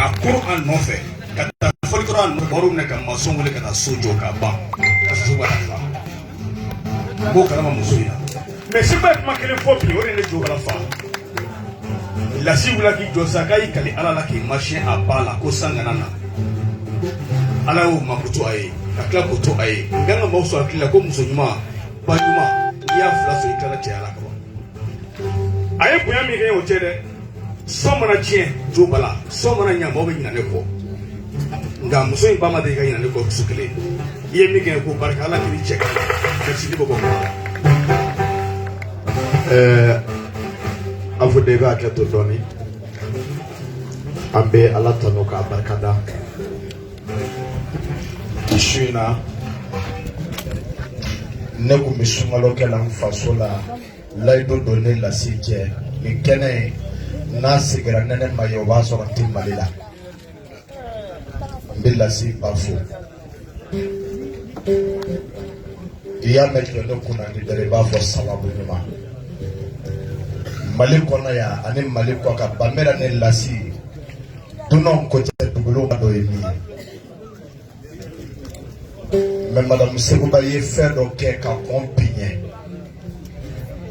Ka koron a nɔfɛ ka taa fɔlikɔrɔ a nɔfɛ, wariw minɛ ka masɔn wele ka na so jɔ k'a ban ka so ka taa. N b'o kalama muso in na. Mais Sekuba ye kuma kelen fɔ bi, o de ye ne jo kala fa. Lasi wulila k'i jɔ sisan k'a y'i kali Ala la k'i ma siɲɛ a ba la ko san kana na. Ala y'o makutu a ye ka tila k'o to a ye. N kan ka maaw sɔrɔ hakili la ko muso ɲuman, ba ɲuman, n'i y'a fila sɔrɔ, i tilala cɛya la kaban. A ye bonya min kɛ, o tɛ dɛ. Sɔn mana tiɲɛ, jo bala sɔn mana ɲa, maaw bɛ ɲinɛ ne kɔ. Nka muso in ba ma deli ka ɲinɛ ne kɔ su kelen. I ye min kɛ, ko barika Ala k'i cɛ ka ɲi. Merci, ne bɛ bɔ kuma la. Afu de b'a kɛ to dɔɔni. An bɛ Ala tanu k'a barikada bi su in na. Ne kun bɛ sunkalo kɛ la n faso la. Layidu don ne Lasi cɛ nin kɛnɛ in n'a sigira nɛnɛ ma ye, o b'a sɔrɔ n tɛ Mali la. N bɛ Lasi ba fo. I y'a mɛn jɔ ne kunna ni dɔrɔn, i b'a fɔ sababu ɲuman. Mali kɔnɔ yan ani Mali kɔ kan, Banbera ni Lasi dunanw ko tɛ, dugulenw dɔ ye min ye. Mais madame Seguba ye fɛn dɔ kɛ ka kɔn bi ɲɛ.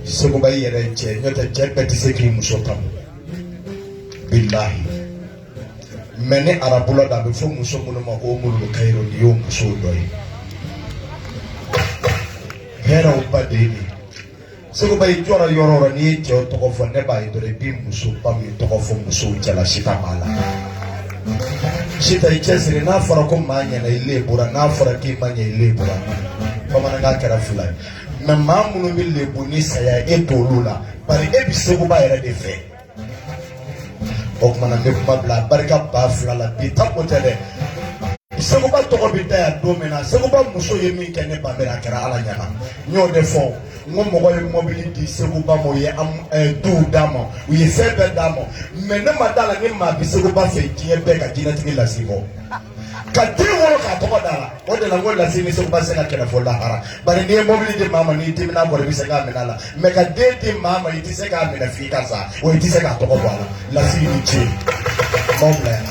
Seguba i yɛrɛ ye cɛ, n'o tɛ cɛ bɛɛ tɛ se k'i muso tanu, bilahi. Mais ni arabu la da, a bɛ fɔ muso minnu ma ko Umurul Kayiru, nin y'o musow dɔ ye. Hɛrɛw ba de ye nin. Seguba, i jɔra yɔrɔ o yɔrɔ, n'i ye cɛw tɔgɔ fɔ, ne b'a ye dɔrɔn i b'i musoba min tɔgɔ fɔ musow cɛla, Sita b'a la. Sita, i cɛsiri. N'a fɔra ko maa ɲɛna, i lebura. N'a fɔra k'i ma ɲɛ, i lebura. Bamanankan kɛra fila ye. Mais maa minnu bɛ lebu ni saya, e t'olu la, bari e bɛ Seguba yɛrɛ de fɛ. O tuma na, n bɛ kuma bila barika ba fila la bi ta ko tɛ dɛ. Seguba tɔgɔ bɛ da yan don min na, Seguba muso ye min kɛ ne Banbera, a kɛra Ala ɲɛna. N y'o de fɔ, n ko mɔgɔ ye mɔbili di Seguba ma, u ye duw d'a ma, u ye fɛn bɛɛ d'a ma. Mais ne ma da la ni maa bɛ Seguba fɛ diɲɛ bɛɛ ka diinɛtigi Lasi kɔ ka den wolo k'a tɔgɔ da la. O de la n ko Lasi ni Seguba se ka kɛlɛ fo lahara, bari n'i ye mɔbili di maa ma, n'i dimina kɔrɔ, i bɛ se k'a minɛ a la. Mais ka den di maa ma, i tɛ se k'a minɛ f'i ka sa, o i tɛ se k'a tɔgɔ bɔ a la. Lasi ni ce, n b'aw bila yan.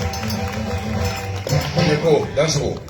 Ne ko Dansogo.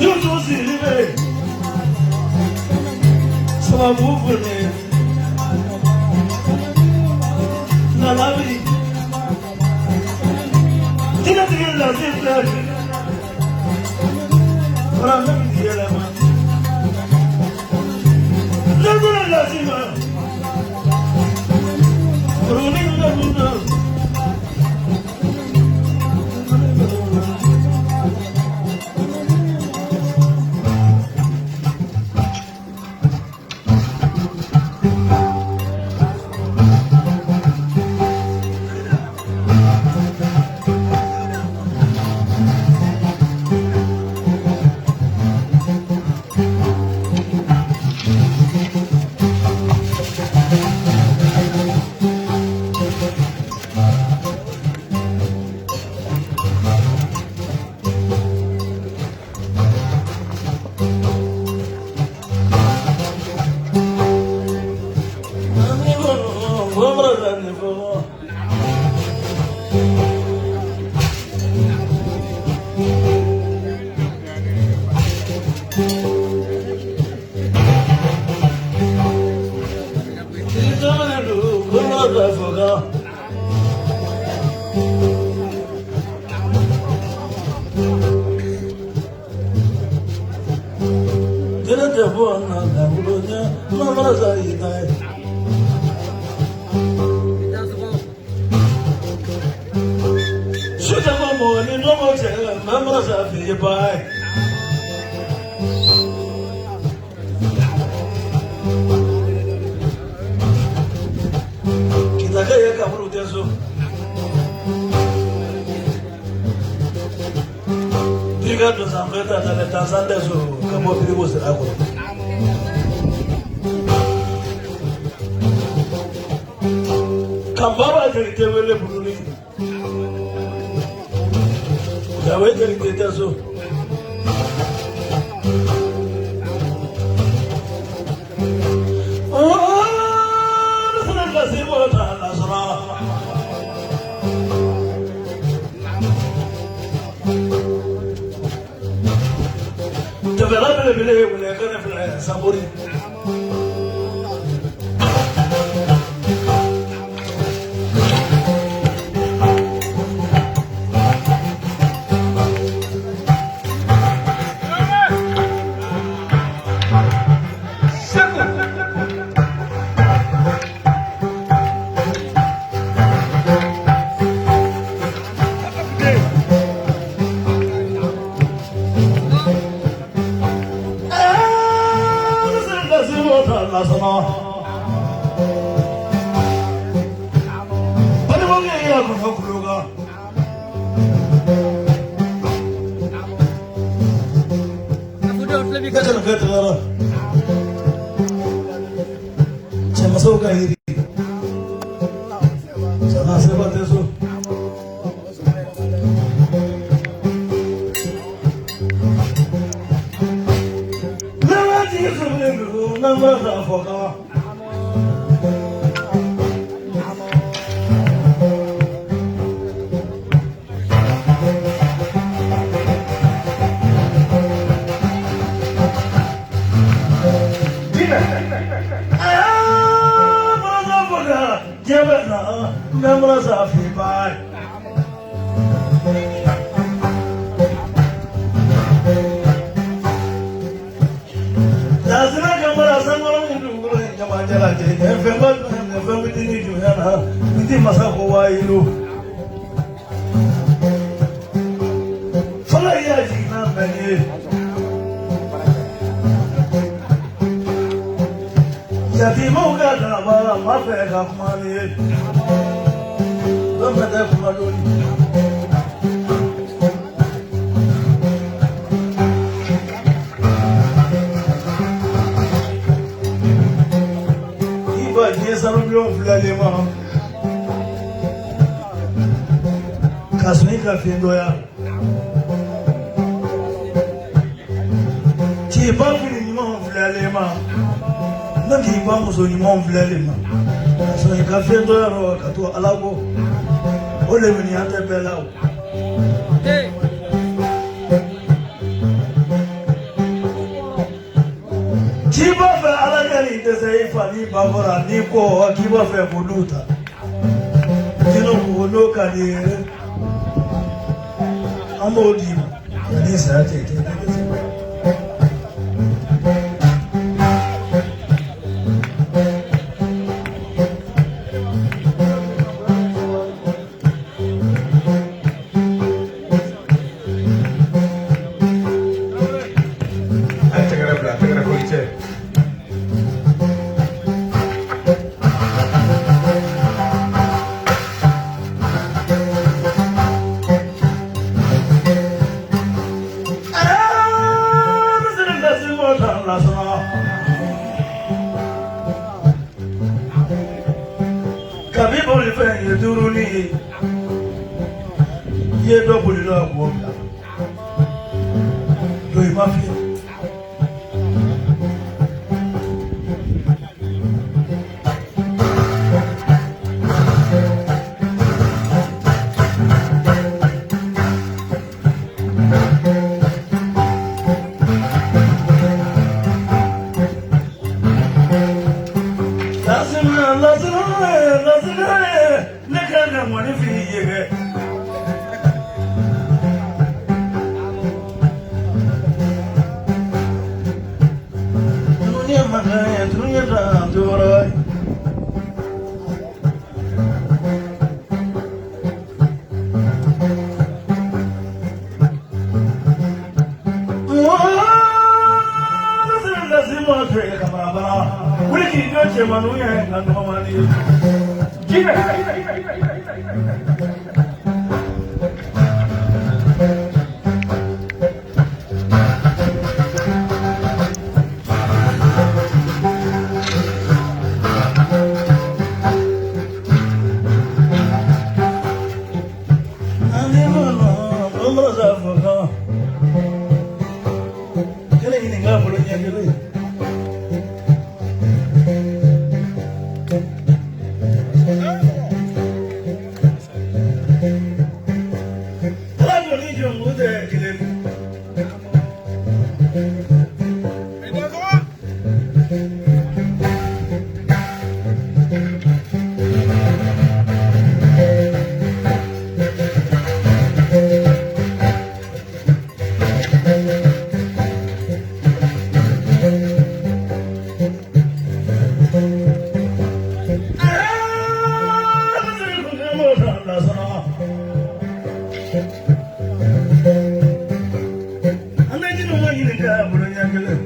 Youssou Sidibé Sababu fene Nalabi Tigɛ lasi filɛ Fara min yɛlɛma Laguna lasima Runi laguna ba fɔra n'i ko k'i b'a fɛ k'olu ta jinɛw ko n'o ka di ye an b'o d'i ma ani saya cɛ i tɛ dɛsɛ. A ye tɛgɛrɛ bila, tɛgɛrɛ ko i cɛ. Kabi boli fɛn ye duuru ni ye i ye dɔ boli dɔ k'o bila don i ma fili. Lasina lasina lasina ne kan ka mɔni f'i ye kɛ. Dunuya makan ye dunuya dan tɔɔrɔ ye. Wuli k'i jɔ cɛmaninw ye nka dɔgɔmanin ye. Jinɛ. Kelen ɲininka bolo ɲɛ kelen. Ala jɔ ni jɔnko tɛ kelen. An bɛ jinɛw ma ɲininka bolo ɲɛ kelen.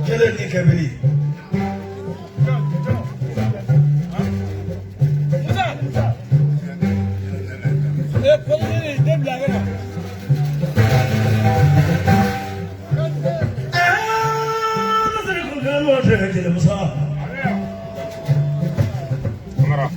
Kelen ni kɛbiri. Kamara.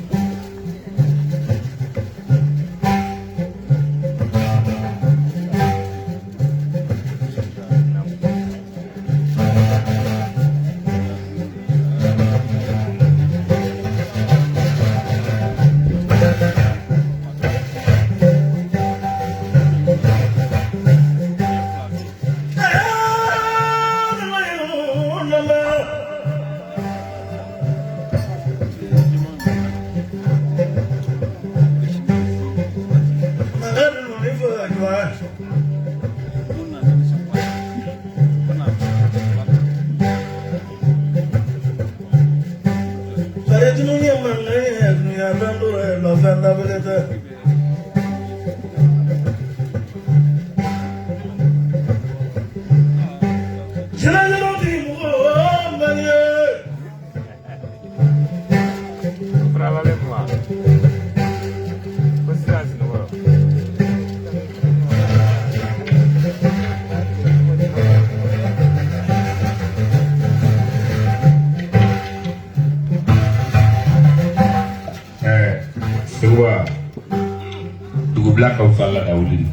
Dugubila ka fisa ladawuli de.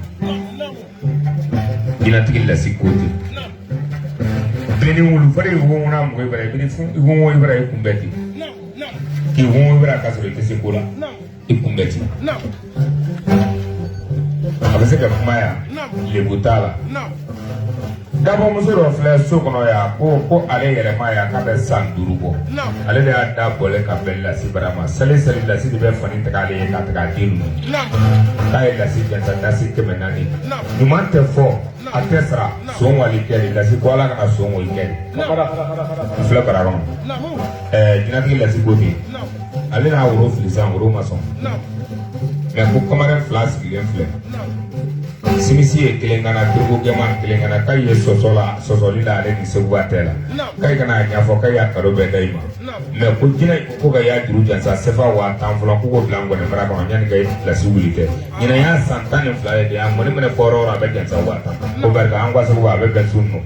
Jinɛtigi lasi ko ten. Bɛɛ ni wulu fari ŋɔŋɔna mɔgɔ i bara i bɛ ŋɔŋɔ i bara i kunbɛ ten. K'i ŋɔŋɔ i bara k'a sɔrɔ i tɛ se ko la. I kunbɛ ten. A bɛ se ka kuma yan lebu t'a la. Dabɔmuso dɔ filɛ so kɔnɔ yan ko ko ale yɛrɛ ma yan k'a bɛ san 5 bɔ. Ale de y'a da bɔlen ka bɛn lasi bara ma. Sali sali lasi de bɛ fani tigɛ ale ye k'a tigɛ a den ninnu. K'a ye lasi jansa dasi 400. Ɲuman tɛ fɔ a tɛ sara son wali kɛ de lasi ko ala kana son wali kɛ de. A filɛ bara kɔnɔ. Ɛɛ jinɛtigi lasi ko ten. Ale n'a woro fili sisan woro ma sɔn. Mɛ ko kamalen fila sigilen filɛ. Simisi ye kelen kana turuko gɛman kelen kana k'a ye sɔsɔ la sɔsɔli la ale ni seguba tɛ la k'a kana a ɲɛfɔ k'a y'a kalo bɛɛ da i ma mɛ ko jinɛ ko ka y'a juru jansa sefa 10,000 fɔlɔ k'u k'o bila ngɔni bara kɔnɔ yanni ka lasi wuli kɛ ɲinɛ y'a san 12 ye de a ngɔni mana fɔ yɔrɔ o yɔrɔ a bɛ jansa 10,000 ko barika an ka seguba a bɛ bɛn sun nɔ.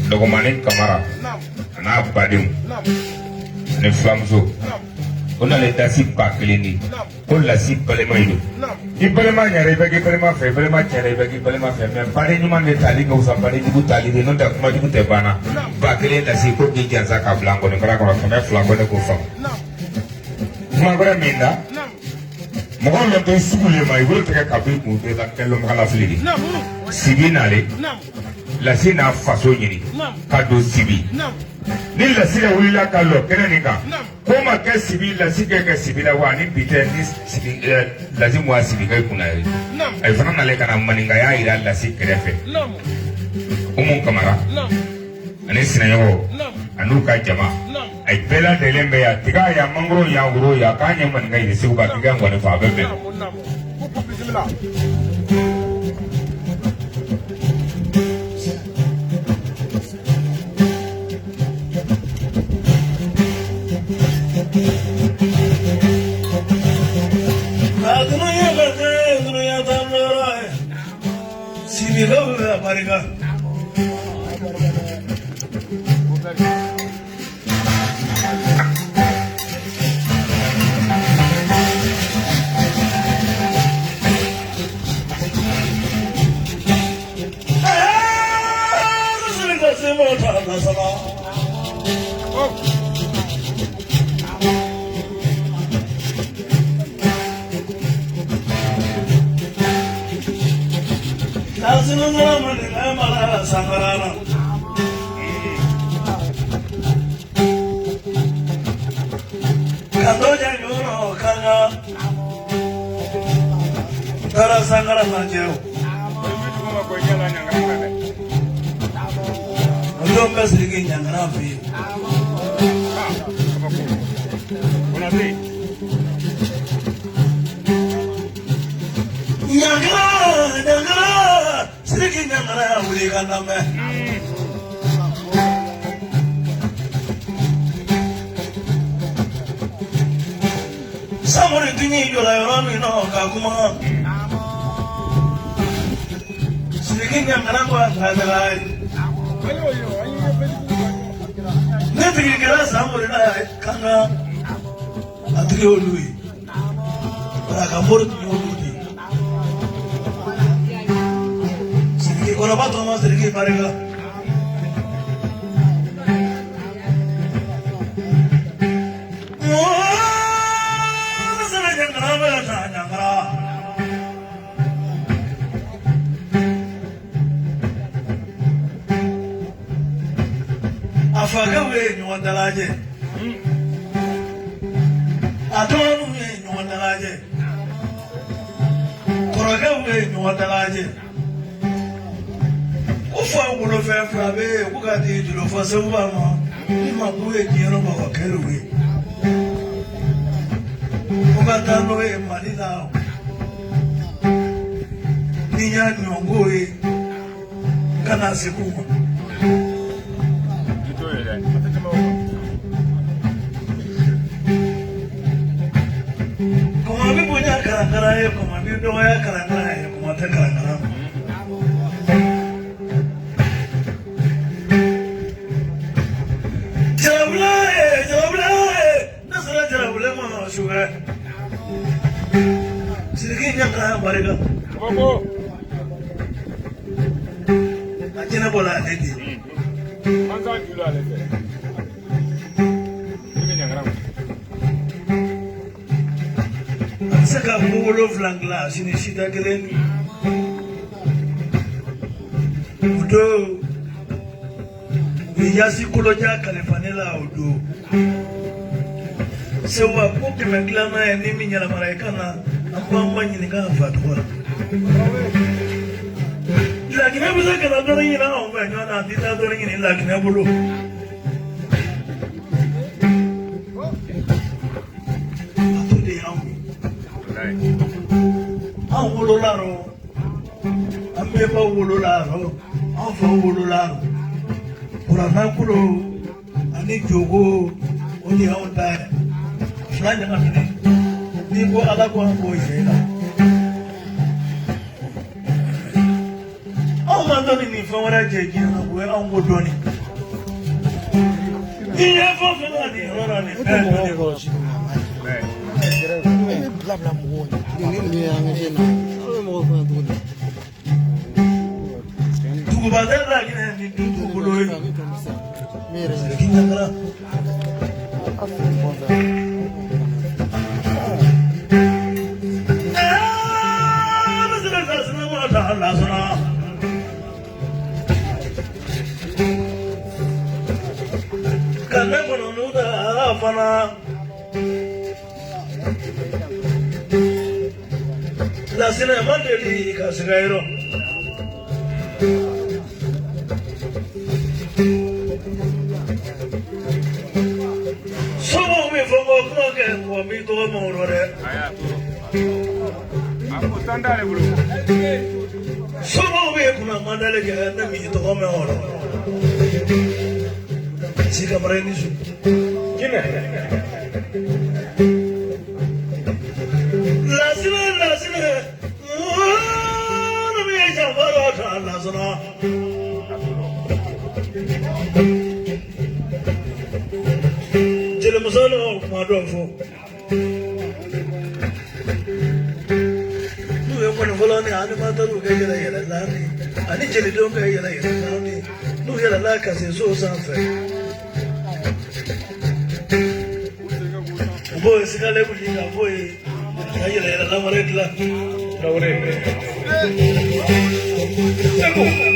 Dɔgɔmani Kamara a n'a badenw ani filamuso o nana dasi 1000 di ko lasi balima in don i balima ɲɛna i bɛ k'i balima fɛ i balima tiɲɛna i bɛ k'i balima fɛ mɛ baden ɲuman de tali ka fisa baden jugu tali de n'o tɛ kuma jugu tɛ banna 1000 lasi ko k'i jansa ka bila nkɔni bara kɔnɔ 200 ko ne k'o faamu kuma wɛrɛ min na mɔgɔ min tɛ sugu le ma i bolo tigɛ ka bɔ i kun bɛɛ la kɛ lɔnbagalafili de sibi nalen lasi n'a faso ɲini ka don sibi ni lasi la wulila ka lɔ kɛnɛ nin kan ko ma kɛ sibi lasi kɛ kɛ sibi la wa ni bi tɛ ni sibi lasi mu a sibi kɛ kunna yɛrɛ a fana nalen ka na maninkaya yira lasi kɛrɛfɛ Umu Kamara ani sinɛɲɔgɔn an'u ka jama a bɛɛ lajɛlen bɛ yan tiga yan mangoro yan woro yan k'an ye maninka yiri segu ba k'i ka ngɔni fɔ a bɛ bɛn. Lasinɛ ma deli mara sankara la. Ka dɔ jɛ yɔrɔ kan ka taara sankara lajɛ o. O don bɛ Sidiki ɲangara fɛ yen. Ɲangara ɲangara Sidiki ɲangara y'a wuli ka lamɛn. Samori tun y'i jɔla yɔrɔ min na ka kuma. Sidiki ɲangara ko a ka taga ye. Ne tigi kɛra Samori la kan ka a tigi y'olu ye. Bari a ka mori tun y'olu de ye. Sidiki kɔrɔba tɔgɔ ma Sidiki barika. A fakɛw ye ɲɔgɔn dalajɛ, a dɔgɔninw ye ɲɔgɔn dalajɛ, kɔrɔkɛw ye ɲɔgɔn dalajɛ. Ko fa wolofɛn fila bɛ yen ko ka di jolo fɔ Seguba ma ni ma k'u ye diɲɛ ma ka kɛr'u ye. Ko ka taa n'o ye Mali la ni y'a ɲɔnko ye ka na Segu ma. Kuma bɛ bonya kalankala ye, kuma bɛ dɔgɔya kalankala ye, kuma tɛ kalankala ma. Jarawule jarawule ne sera jarawule ma sufɛ. Sidiki ɲangara barika. A jinɛ bɔra ale de. A bɛ se ka mugu wolonfila dilan sini sida kelen. O don u bɛ yasi koloja kalifa ne la o don. Seguba ko kɛmɛ dilanna ye ni min yɛlɛmara i ka na an b'an ba ɲininka a fa tɔgɔ la. Laginɛ bɛ se ka na dɔnni ɲini anw fɛ ɲɔgɔn na, a tɛ taa dɔnni ɲini Laginɛ bolo. A to de y'anw ye. Anw wolola rɔ, an bɛnbaw wolola rɔ, an faw wolola rɔ. Kuranna kolo ani jogo o de y'anw ta ye. Fila ɲagaminen. N'i ko Ala ko an b'o yira i la. Anw ma dɔnni ni fɛn wɛrɛ jɛ diɲɛ na, o ye anw ko dɔnni. N'i ye fɛn o fɛn na nin yɔrɔ la nin bɛɛ ye dɔnni ye. Bila bila mɔgɔw ɲɛ ni nin ye an ka na aw bɛ mɔgɔw fɛn cogo di. Duguba tɛ Laginɛ ni dugukolo ye. Ne yɛrɛ Sidiki ɲangara. a fɔ bɔn. Ne sera ka sinamɔgɔ ta lasɔrɔ. Ka ne kɔnɔ ta fana. Lasinɛ ma deli ka siga yɔrɔ. Somaw bɛ fɔ ko kuma kɛ mɔgɔ m'i tɔgɔ mɛn o rɔ dɛ. Somaw bɛ kunna mandale kɛ ne m'i tɔgɔ mɛn o rɔ. Si kamara i ni su. Lasinɛ lasinɛ ne min ye janfa dɔ ta lasɔrɔ. Jelimuso n'o kuma dɔ fɔ. N'u ye mɔni fɔlɔ ni animatɛriw kɛ yɛlɛ yɛlɛ naani ani jelidenw kɛ yɛlɛ yɛlɛ naani n'u yɛlɛla ka se so sanfɛ. U b'o sigalen wuli ka bɔ yen ka yɛlɛ yɛlɛ wɛrɛ dilan. Traoré. Segu.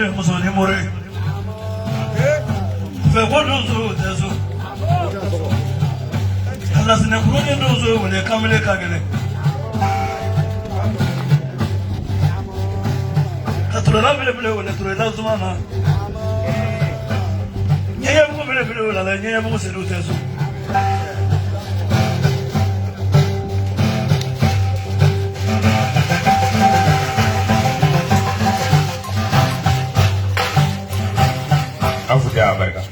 tɛ muso ni mori fɛ ko donso tɛ so ka lasinɛkuru ni donso wele kamalen ka gɛlɛn ka turela belebele wele turela suma na ɲɛɲɛbugu belebele wele la ɲɛɲɛbugu seliw tɛ so. Aw fo a barika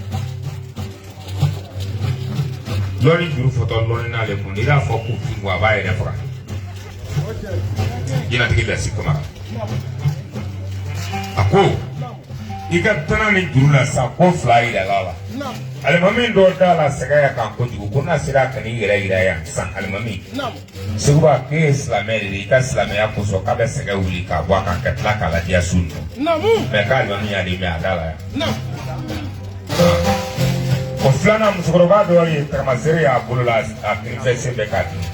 lɔnni juru fɔtɔ lɔnni n'ale kun n'i y'a fɔ k'u kin ko a b'a yɛrɛ faga jinatigi lasi kamara a ko i ka tana ni juru la sa ko fila yirala la alimami dɔ da la sɛgɛn ya kan kojugu ko n'a sera ka n'i yɛrɛ yira yan sisan alimami seguba k'e ye silamɛ de ye i ka silamɛya kosɔn k'a bɛ sɛgɛn wuli k'a bɔ a kan ka tila k'a ladiya su ninnu mɛ k'alimami y'a di mɛ a da la yan o filanan musokɔrɔba dɔ ye tagamasere y'a bolo la a kinifɛ sen bɛ k'a dimi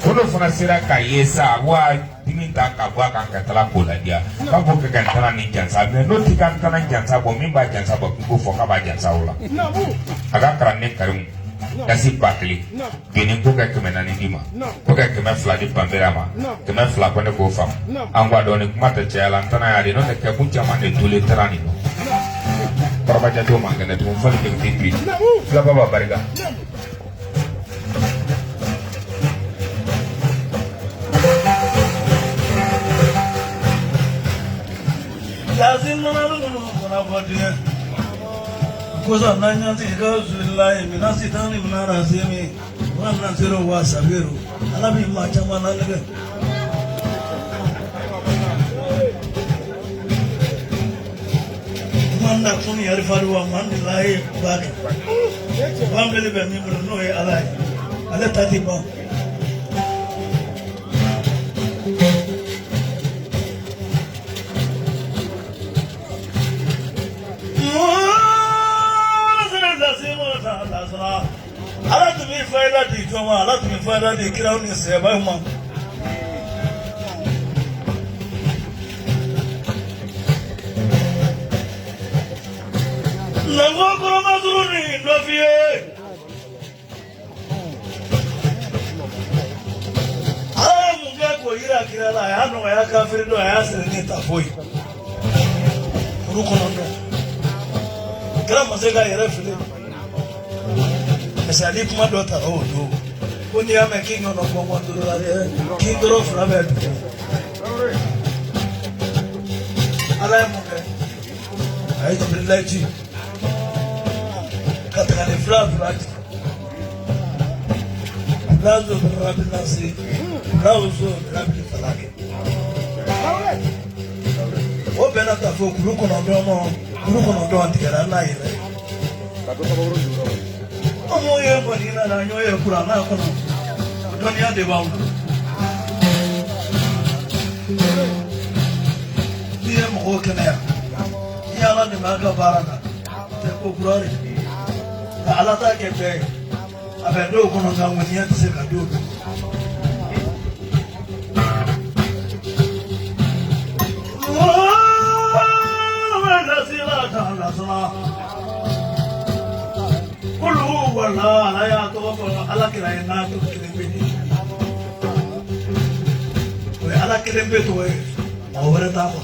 ko n'o fana sera k'a ye sa wa dimi ta ka bɔ a kan ka tila k'o ladiya k'a b'o kɛ ka n tana ni jansa mɛ n'o t'i ka n tana jansa bɔ min b'a jansa bɔ k'i k'o fɔ k'a b'a jansa o la a ka kalanden karimu dasi 1000 geni ko kɛ 400 d'i ma ko kɛ 200 di banbera ma 200 ko ne k'o faamu an ko a dɔn ni kuma tɛ caya la n tana y'a di n'o tɛ kɛkun caman de tolen taara nin nɔ kɔrɔba jatew man kɛnɛ tugun fɔli jɛgɛte bi filaba b'a barika. Yasin nana ninnu fana fɔ diɲɛ kosa n'an y'an sigi ka zulilayi mina sitani mina rasimi wa nasiru wa sabiru ala b'i maa caman na nɛgɛ. Man na kun yɛrɛ fari wa man de layi b'a kɛ ban bɛɛ bɛ min bolo n'o ye ala ye ale ta ti ban. Ala tun bɛ fayida di jɔn ma ala tun bɛ fayida di kiraw ni sɛbɛw ma. Nango kɔrɔma suru ni dɔ f'i ye. Ala ye mun kɛ k'o yira kira la a y'a nɔgɔya kafiri dɔ a y'a siri ni tafo ye. Kuru kɔnɔntɔn. Kira ma se k'a yɛrɛ fili. Misali kuma dɔ ta o don ko n'i y'a mɛn k'i ɲɔnɔ gɔngɔn duuru la dɛ k'i dɔrɔ fila bɛ dun. Ala ye mun kɛ a ye jibirila ci ka taga ni fila fila ci. Fila zo birabi nasi fila zo birabi falaki. O bɛnna ta fo kuru kɔnɔntɔn ma kuru kɔnɔntɔn tigɛra n'a yɛrɛ ye. Anw ye Madina la an y'o ye kuranna kɔnɔ dɔnniya de b'anw bolo. N'i ye mɔgɔw kɛnɛya n'i ye ala dɛmɛ a ka baara la tɛ ko kura de nka ala t'a kɛ bɛɛ ye a bɛ dɔw kɔnɔ nka ŋaniya tɛ se ka dɔw dun. Kulu wala ala y'a tɔgɔ fɔ ala kira ye n'a tɔgɔ kelen bɛ di o ye ala kelen bɛ tɔgɔ ye mɔgɔ wɛrɛ t'a fɔ.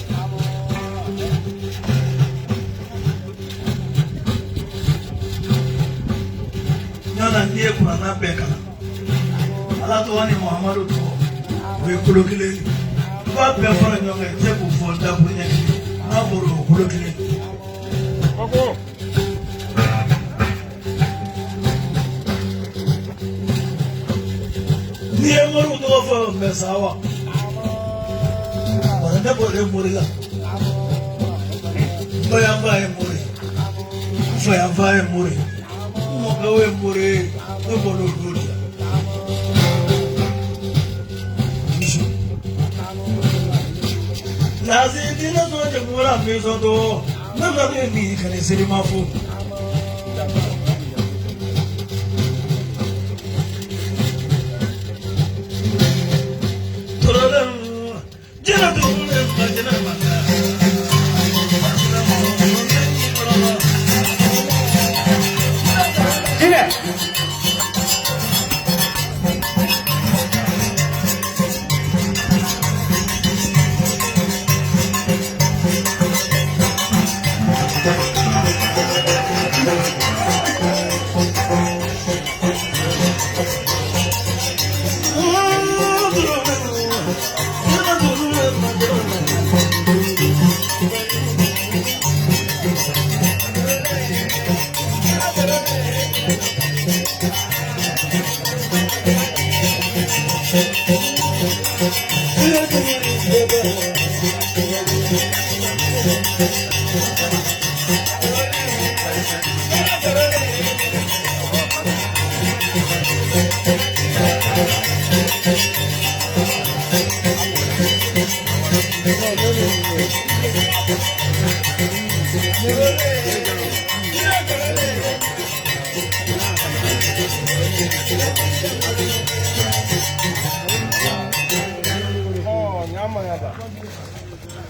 Ɲɔna n'i ye kuranna bɛɛ kalan ala tɔgɔ ni Muhamadu tɔgɔ o ye kolo kelen ye i b'a bɛɛ fara ɲɔgɔn kan i tɛ se k'o fɔ dakuruɲɛ kelen n'a fɔra o kolo kelen. N'i ye moriw tɔgɔ fɔ n bɛ sa wa bari ne bɔlen mori la n bayanfa ye mori ye n fayanfa ye mori ye n mɔkɛw ye mori ye ne bɔra olu de la. Nasi diinɛ sɔn jɛkulu min sɔn to ne ka ni kana seli ma fo. Tɔrɔlen jinɛ dugu ma jinɛ ma.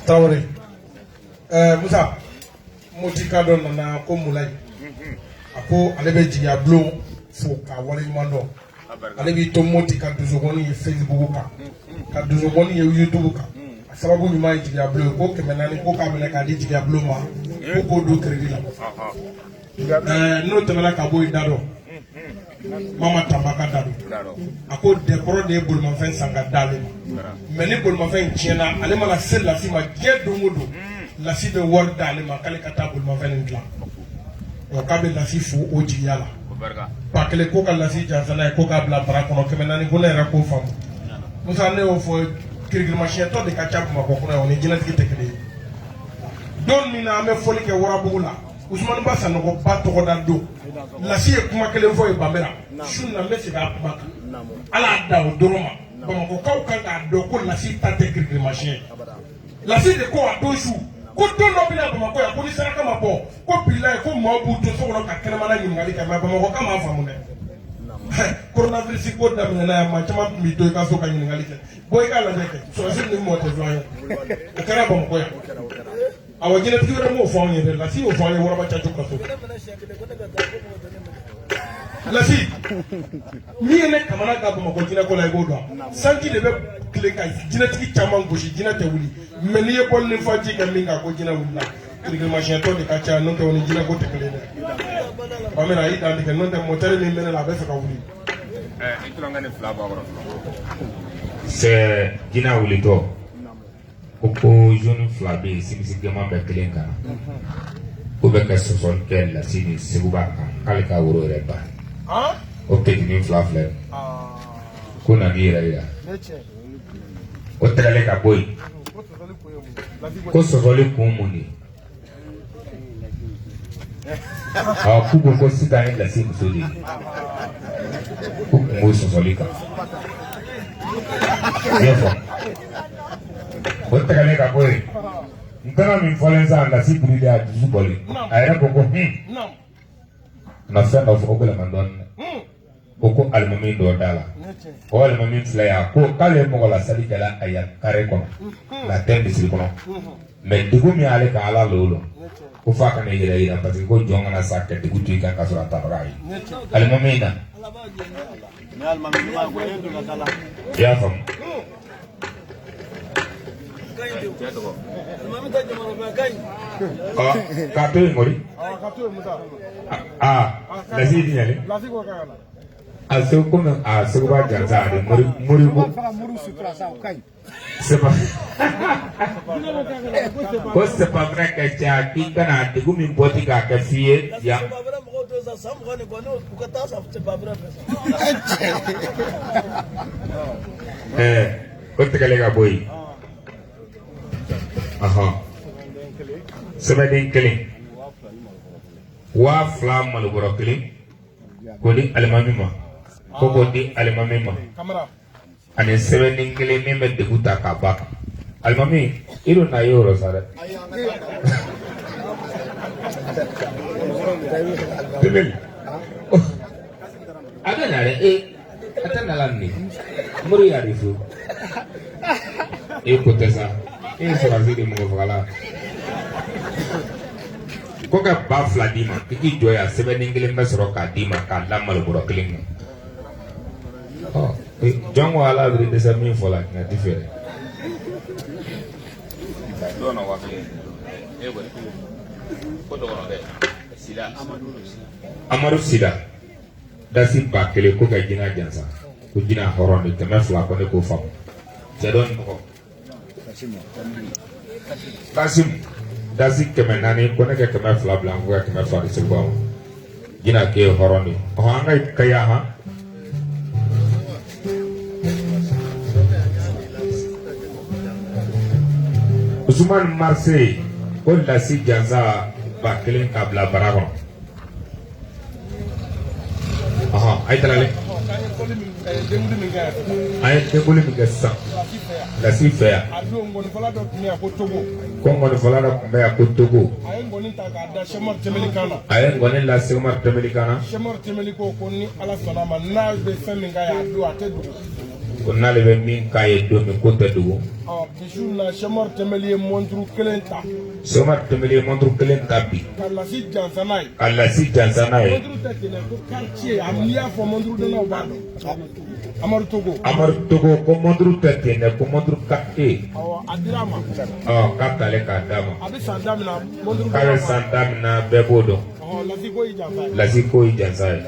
Tarawele Musa Moti ka dɔ nana ko Mulayi a ko ale bɛ jigiya bulon fo k'a waleɲuman dɔn ale b'i to Moti ka dusukɔni ye Facebook kan ka dusukɔni ye YouTube kan a sababu ɲuman ye jigiya bulon ye ko 400 ko k'a minɛ k'a di jigiya bulon ma ko k'o don crédit la n'o tɛmɛna ka bɔ yen da dɔn Mama Tamba ka da don a ko dɛkɔrɔ de ye bolimafɛn san ka d'ale ma mais ni bolimafɛn in tiɲɛna ale mana se Lasi ma diɲɛ don o don Lasi bɛ wari d'ale ma k'ale ka taa bolimafɛn nin dilan wa k'a bɛ Lasi fo o jigiya la 1000 ko ka Lasi jansa n'a ye ko k'a bila bara kɔnɔ 400 ko ne yɛrɛ k'o faamu Musa ne y'o fɔ kirikirimasiyɛntɔ de ka ca Bamakɔ kɔnɔ yan o ni jinɛtigi tɛ kelen ye don min na an bɛ fɔli kɛ Warabugu la Usumani Ba Sanɔgɔ ba tɔgɔ da don Lasi ye kuma kelen fɔ ye Banbera su na n bɛ segin a kuma kan ala y'a da o dɔrɔn ma Bamakɔkaw kan k'a dɔn ko Lasi ta tɛ kirikirimasiyɛn ye Lasi de ko a don su ko don dɔ bɛna Bamakɔ yan ko ni saraka ma bɔ ko bilayi ko maaw b'u to so kɔnɔ ka kɛnɛmana ɲininkali kɛ mais Bamakɔkaw m'a faamu dɛ coronavirus ko daminɛna yan maa caman tun b'i to i ka so ka ɲininkali kɛ bɔ i k'a lajɛ kɛ sɔrɔdasi ni mɔgɔ tɛ filan ye o kɛra Bamakɔ yan. Awɔ jinɛtigi wɛrɛ m'o fɔ anw ye dɛ Lasi y'o fɔ an ye Waraba Caju ka so Lasi min ye ne kamana gan Bamakɔ jinɛko la i b'o dɔn sanji de bɛ tile ka jinɛtigi caman gosi jinɛ tɛ wuli mais n'i ye bɔli ni faji kɛ min kan ko jinɛ wulila kirikirimasiyɛntɔ de ka ca n'o tɛ o ni jinɛko tɛ kelen dɛ Bamina a y'i dan tigɛ n'o tɛ motɛri min bɛ ne la a bɛ fɛ ka wuli. I tulonkɛ ni fila bɔ a kɔrɔ fɔlɔ. C'est jinɛ wulitɔ. Ko jeune fila bɛ yen simisi jɛman bɛ kelen kan ko bɛ ka sɔsɔli kɛ Lasi ni Seguba kan k'ale ka woro yɛrɛ ban o petinin fila filɛ ko na n'i yɛrɛ yira o tɛgɛlen ka bɔ yen ko sɔsɔli kun mun de ye k'u ko ko sisan ye Lasi muso de ye ko kun b'o sɔsɔli kan i y'a faamu o tɛgɛlen ka bɔ yen n taara min fɔlen sisan Lasi birilen a dusu bɔlen a yɛrɛ ko ko na fɛn dɔ fɔ o gɛlɛman dɔɔnin dɛ ko ko alimami dɔ da la o alimami filɛ yan ko k'ale ye mɔgɔ lasali kɛla a yan kare kɔnɔ nka tɛ misiri kɔnɔ mais degun min y'ale kan ala l'o lɔn ko f'a ka ne yɛrɛ yira parce que ko jɔn kana sa ka degun to i kan ka sɔrɔ a tabaga ye alimami na i y'a faamu. K'a to yen kɔni aa Lasi di ɲɛ a segu komi a Seguba jansa a de mori mori ko c'est pas ko c'est pas vrai que cɛ k'i kana degun min bɔ ti k'a kɛ f'i ye yan. O tigɛlen ka bɔ yen sɛbɛnden kelen 2000 malobɔrɔ kelen k'o di alimami ma ko k'o di alimami ma ani sɛbɛnden kelen min bɛ degun ta k'a b'a kan alimami i dun na ye o yɔrɔ sa dɛ. A bɛ na dɛ ee a tɛ na la nin mori y'a de fo e ko tɛ sa e ye sɔrɔdasi de mɔgɔ fagala ko ka 2000 d'i ma k'i k'i jɔ yan sɛbɛnden kelen bɛ sɔrɔ k'a d'i ma k'a da malobɔrɔ kelen kan ɔ jɔn ko ala bɛ dɛsɛ min fɔ la nka ti fɛ dɛ. Amadu Sila dasi 1000 ko ka jinɛ jansa ko jinɛ hɔrɔn de 200 ko ne k'o faamu cɛ dɔ nin tɔgɔ Kasimu dasi 400 ko ne ka 200 bila ko ka 200 di Seguba ma jinɛ k'e ye hɔrɔn de ye ɔhɔn an ka kaya han Usumani Marseille. Ko lasi jansa 1000 k'a bila bara kɔnɔ. Ɔhɔn, a ye talale. An ye denkuli min kɛ sisan lasi fɛ yan. A don ngɔnifɔla dɔ tun bɛ yan ko Togo. Ko ngɔnifɔla dɔ tun bɛ yan ko Togo. A ye ngɔni ta k'a da Sɛki Tɛmɛli kan na. A ye ngɔni la Sɛki Tɛmɛli kan na. Sɛki Tɛmɛli ko ni Ala sɔnna a ma, n'a bɛ fɛn min k'a ye a don, a tɛ dogo. Ko n'ale bɛ min k'a ye don min, k'o tɛ dogo. Ɔ bi su in na, Sɛki Tɛmɛli ye mɔnturu kelen ta. Sɛki Tɛmɛli ye mɔnturu kelen ta bi. Ka lasi jansa n'a ye. Ka lasi jansa n'a ye. Mɔnturu tɛ ten dɛ, ko quartier, a n'i y'a fɔ mɔnturu dɔnnaw b'a dɔn. Amadu Togo. Amadu Togo ko mɔnturu tɛ ten dɛ, ko mɔnturu quartier. Awɔ, a dira a ma. Ɔ, k'a talen k'a d'a ma. A bɛ san da min na, mɔnturu. K'a bɛ san da min na, bɛɛ b'o dɔn. Ɔhɔn, lasi ko y'i jansa ye. Lasi ko y'i jansa ye.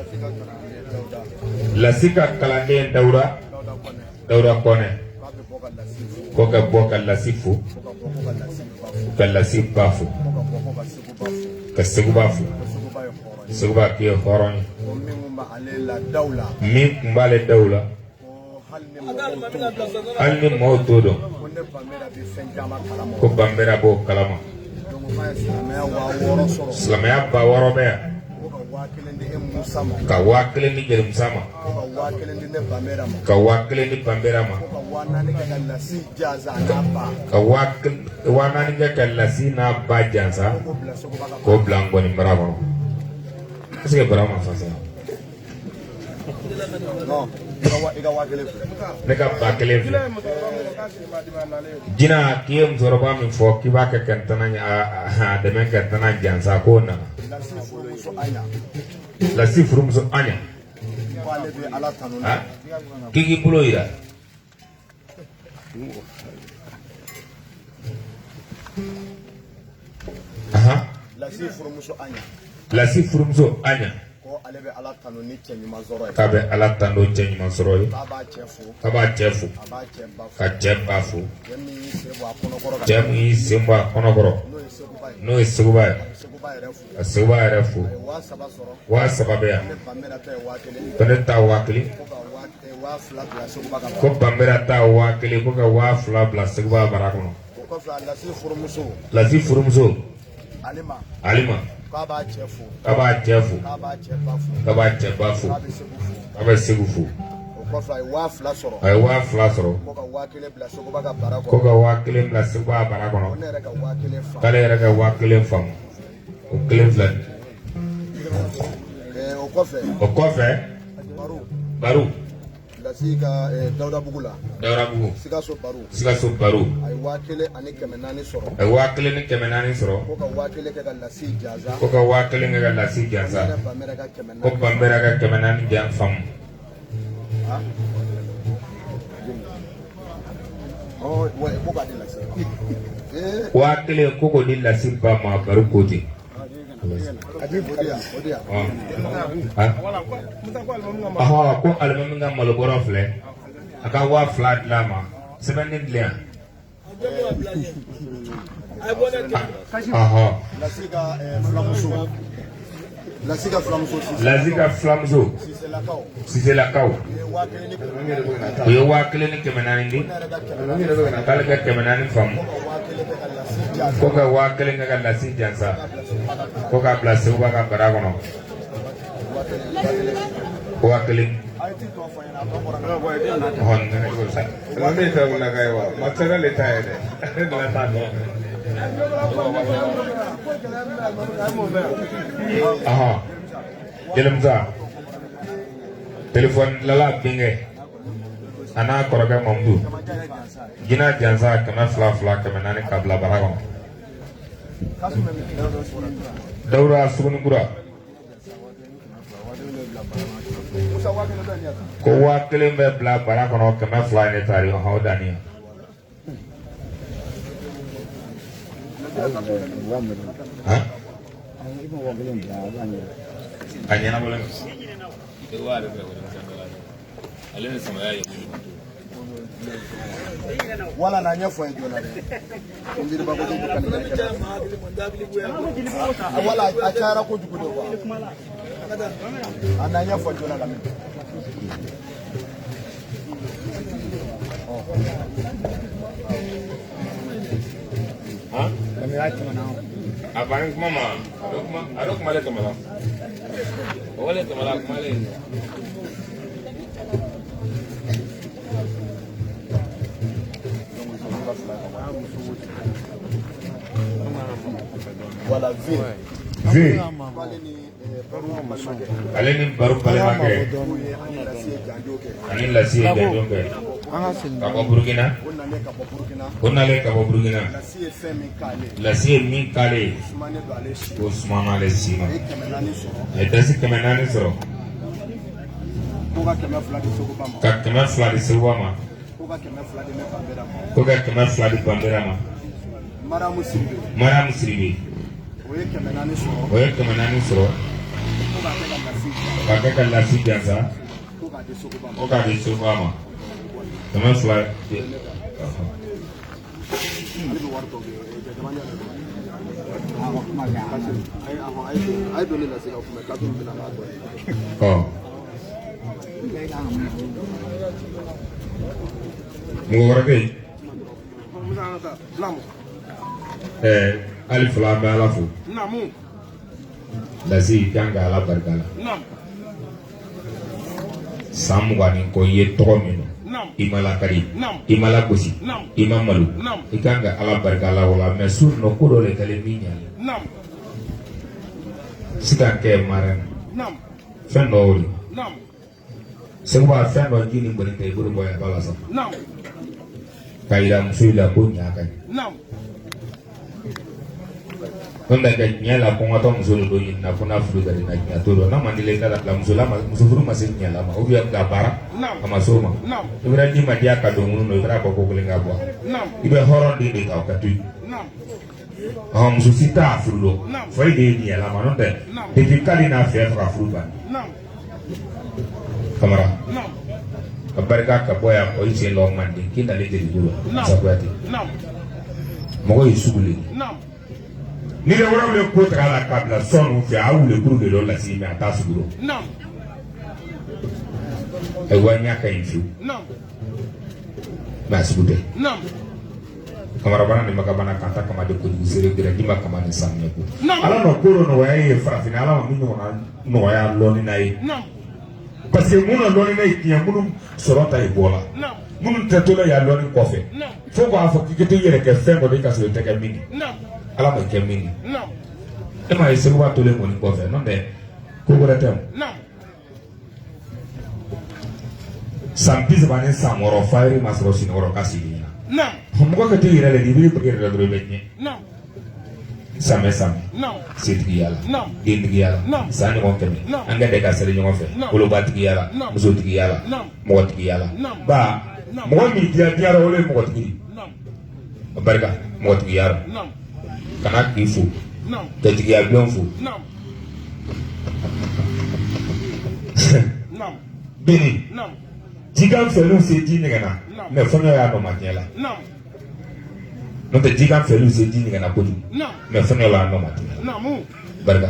Lasi ka kalanden Dawuda. Dawuda Kɔnɛ. Ko ka bɔ ka lasi fo. Ka lasi ba fo. Ka Seguba fo. Seguba k'i ye hɔrɔn ye. Min tun b'ale daw la. Hali ni maaw t'o dɔn. Ko Banbera b'o kalama. Silamɛya 6000 bɛ yan. Ka 1000 di Jelimusa ma. Ka 1000 di Banbera ma. Ka 4000 kɛ ka lasi n'a ba jansa. K'o bila ngɔni bara kɔnɔ. Est ce que bara ma fa sa? Ne ka 1000 filɛ. Jina k'i ye musokɔrɔba min fɔ k'i b'a kɛ ka n tana a dɛmɛ ka n tana jansa, k'o nana. Lasi furumuso Aɲa. K'i k'i bolo yira. Lasi furumuso Aɲa. Ko ale bɛ Ala tanu ni cɛ ɲuman sɔrɔ ye. K'a bɛ Ala tanu cɛ ɲuman sɔrɔ ye. K'a b'a cɛ fo. K'a b'a cɛ fo. A b'a cɛ ba fo. Ka cɛ ba fo. Cɛ min y'i sen bɔ a kɔnɔkɔrɔ. Cɛ min y'i sen bɔ a kɔnɔkɔrɔ. N'o ye Seguba ye. N'o ye Seguba ye. A Seguba yɛrɛ fo. Ka Seguba yɛrɛ fo. A ye 3000 sɔrɔ. 3000 bɛ yan. Ne Banbera ta ye 1000. Ko ne ta 1000. Ko ka 2000 bila Seguba ka. Ko Banbera ta 1000, ko ka 2000 bila Seguba bara kɔnɔ. O kɔfɛ a Lasi furumuso. Lasi furumuso. Alima. Alima. K'a b'a cɛ fo. K'a b'a cɛ fo. K'a b'a cɛ ba fo. K'a b'a cɛ ba fo. K'a bɛ Segu fo. K'a bɛ Segu fo. O kɔfɛ a ye 2000 sɔrɔ. A ye 2000 sɔrɔ. Ko ka 1000 bila Seguba ka bara kɔnɔ. Ko ka 1000 bila Seguba bara kɔnɔ. Ko ne yɛrɛ ka 1000 faamu. K'ale yɛrɛ ka 1000 faamu. O kelen filɛ. O kɔfɛ. O kɔfɛ. Baro. Baro. Lasi ka Dawudabugu la. Dawudabugu. Sikaso Baro. Sikaso Baro. A ye 1400 sɔrɔ. A ye 1400 sɔrɔ. Ko ka 1000 kɛ ka lasi jansa. Ko ka 1000 kɛ ka lasi jansa. Ko Banbera ka 400 jan faamu. Ko k'a di lasi ma. 1000 ko k'o di lasi ba ma, Baro ko ten. Ɔhɔ, ko alimami ka malobɔrɔ filɛ, a ka 2000 dilan a ma, sɛbɛnni dilan yan. Ɔhɔ. Lasi ka fulamuso. Lasi ka fulamuso. Lasi ka fulamuso. Siselakaw. Siselakaw. U ye 1400 di. K'ale ka 400 faamu. Ko ka 1000 kɛ ka lasi jansa. Ko k'a bila Seguba ka bara kɔnɔ. 1000. Ɔhɔn, Alimami ta wula ka ye wa? Matɛrɛli le ta ye dɛ. Ɔhɔn, Jelimusa, telefɔni dilanla denkɛ a n'a kɔrɔkɛ Mamudu, Jina jansa 200 200 400 k'a bila bara kɔnɔ. Dawuda Sugunikura. Ko 1000 bɛ bila bara kɔnɔ, 200 ne taari, ɔhɔn, o danni ye. A ɲɛnabɔlen don. Wala na ɲɛfɔ ye joona dɛ. Njiriba ko kojugu ka nin kɛ. Wala a cayara kojugu de quoi. A na ɲɛfɔ joona la. A banni kuma ma, a bɛ kuma ale tɛmɛ la. O wale tɛmɛ la, a kuma ale ye. Voilà, V. V. Ale ni Baro balimakɛ ani Lasi ye janjo kɛ ka bɔ Burukina. O nalen ka bɔ Burukina. Lasi ye min k'ale ye, o sumana ale si ma. A ye dasi 400 sɔrɔ. Ko ka 200 di Seguba ma. Ka 200 di Seguba ma. Ko ka 200 di ne Banbera ma. Ko ka 200 di Banbera ma. Mariamu Siribe. Mariamu Siribe. O ye 400 sɔrɔ. O ye 400 sɔrɔ. Ko k'a kɛ ka lasi. K'a kɛ ka lasi jansa. Ko k'a di Seguba ma. Ko k'a di Seguba ma. 200. Ale bɛ wari tɔ kɛ jama ɲɛ dɛ. A ye don ne lasi ka kunbɛ k'a to bɛna n'a tɔ ye. Ɔ. Mɔgɔ wɛrɛ bɛ yen? Hali fɔlɔ an bɛ Ala fo. Lasi kan ka Ala barika la. San 20 ni kɔ i ye tɔgɔ min dɔn, i ma lakari, i ma lagosi, i ma malo, i kan ka Ala barika la o la. Mais su nɔ ko dɔ de kɛlen min ɲalen. Sisan kɛ mara fɛn dɔ o de. Seguba fɛn dɔ ji ni boli tɛ i bolo bɔ yan ba la sa. K'a yira muso la ko ɲa ka ɲi. N'o tɛ ka ɲɛ la kɔngɔtɔ muso de don ɲini na ko n'a furu ka di na ɲɛ t'o dɔn n'a man di la i ka bila muso la muso furu ma se ɲɛ la ma ou bien ka baara a ma s'o ma. I bɛna di ma diya ka don minnu na i bɛna bɔ ko kelen ka bɔ. I bɛ hɔrɔn den de ta o ka to yen. Muso si t'a furu dɔn fɔ e de ye ɲɛ la ma n'o tɛ depuis k'ale n'a fɛ fɛ ka furu ban. Kamara ka barika ka bɔ yan kɔ i sen lɔ manden k'i nalen jelibugu la Musa Kuyate mɔgɔ ye sugu le ni bɛ wɛrɛw le ko taga la k'a bila sɔn fɛ a wulekuru de dɔ lasi mais a t'a sugu dɔn ayiwa ɲa ka ɲi fiyewu mais a sugu tɛ Kamara bana ni magabana kanta kama de kojugu sere gɛrɛ ji ma kama ni samiya ko ala nɔ ko dɔ nɔgɔya ye farafinna ala ma min ɲɔgɔnna nɔgɔya lɔnni na ye parce que mun na lɔnni na ye tiɲɛ minnu sɔrɔ ta ye bɔ la minnu tɛ to la yan lɔnni kɔfɛ fo k'a fɔ k'i ka t'i yɛrɛ kɛ fɛn dɔ de ka sɔrɔ i tɛ kɛ min ye ala ma kɛ min ye e m'a ye Seguba tolen kɔni kɔfɛ n'o tɛ ko wɛrɛ tɛ o san 30 ni san 6 fayiri ma sɔrɔ Sinɔgɔrɔ ka sigi ɲɛna mɔgɔ ka t'i yɛrɛ la i b'i yɛrɛ la dɔrɔn i bɛ tiɲɛ samɛ samɛ setigiya la dentigiya la san ɲɔgɔn 100 an ka dɛ ka seli ɲɔgɔn fɛ wolobatigiya la musotigiya la mɔgɔtigiya la ba mɔgɔ min diya diyara o de ye mɔgɔtigi ye o barika mɔgɔtigiya la kana k'i fo ka jigiya bulon fo bini jikan fɛliw se ji ɲɛgɛnna mais fɔɲɔ y'a nɔ ma diɲɛ la n'o tɛ jikan fɛliw se ji ɲɛgɛnna kojugu mais fɔɲɔ y'a nɔ ma diɲɛ la barika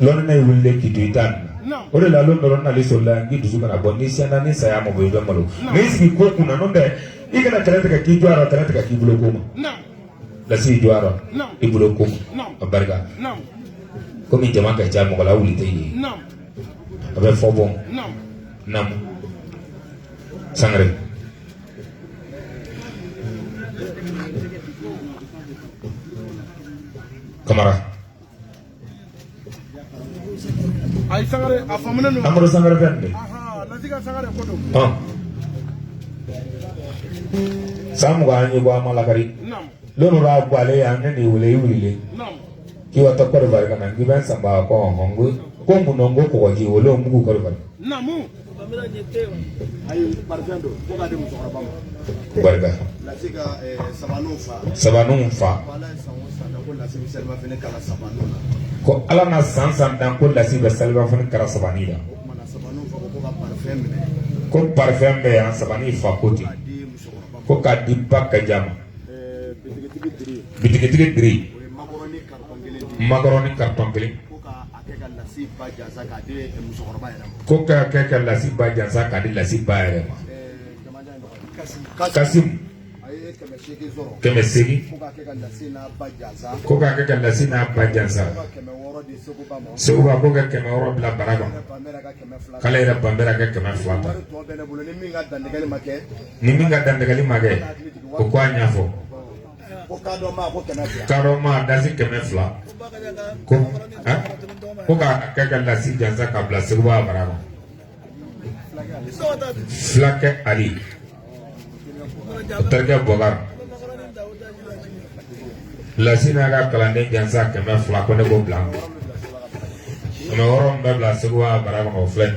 lɔnni na ye wulilen k'i to i t'a na o de la lon dɔ nali sɔrɔ la k'i dusu kana bɔ n'i sɛnna ni saya ma bɔ i bɛ malo n'i sigi ko kunna n'o tɛ i kana kɛlɛ tigɛ k'i jɔ a rɔ kɛlɛ tigɛ k'i bolo ko ma lasi jɔ a rɔ i bolo ko ma a barika komi jama ka ca mɔgɔ la wuli tɛ yen a bɛ fɔ bɔn naamu sangare Kamara Ayi Sangare a faamunen don. Amadu Sangare fɛn de. Lasi ka Sangare ko don. San 20 an ye bɔ an ma lakari. Lon dɔ a bɔ ale yan ne n'i wele i wulilen. K'i wa taa Kɔdiwari ka na k'i bɛ n sanba ko ɔhɔn ko ko mun na ko kɔgɔji o lon mugu Kɔdiwari. Ayi parfum don ko k'a di musokɔrɔba ma. Barika. Lasi ka sabaninw fa. Sabaninw fa. Ko ala ye san o san dan ko lasi bɛ selibafini kala sabaninw na. Ko ala na san san dan ko lasi bɛ salibafini kala sabanin la. O tuma na sabaninw fa ko ka parfum minɛ. Ko parfum bɛ yan sabanin fa ko ten. Ko k'a di ba Kaja ma. Bitigitigi Diri. Bitigitigi Diri. O ye makɔrɔni carton kelen di. Makɔrɔni carton kelen. Ko k'a kɛ ka lasi ba jansa k'a di musokɔrɔba yɛrɛ ma. Ko k'a kɛ ka lasi ba jansa k'a di lasi ba yɛrɛ ma. Kasim. 800 ko k'a kɛ ka lasi n'a ba jansa. Seguba ko ka 600 bila bara kɔnɔ, k'ale yɛrɛ Banbɛra ka 200 ta. Ni min ka dantigɛli ma kɛ, o ko a ɲɛfɔ. Kadɔ ma dasi 200 ko ko k'a kɛ ka lasi jansa ka bila Seguba bara kɔnɔ. Fulakɛ Ali o terikɛ Bɔkari lasi n'a ka kalanden jansa 200 ko ne k'o bila n kun. 600 min bɛ bila Seguba bara kɔnɔ o filɛ. N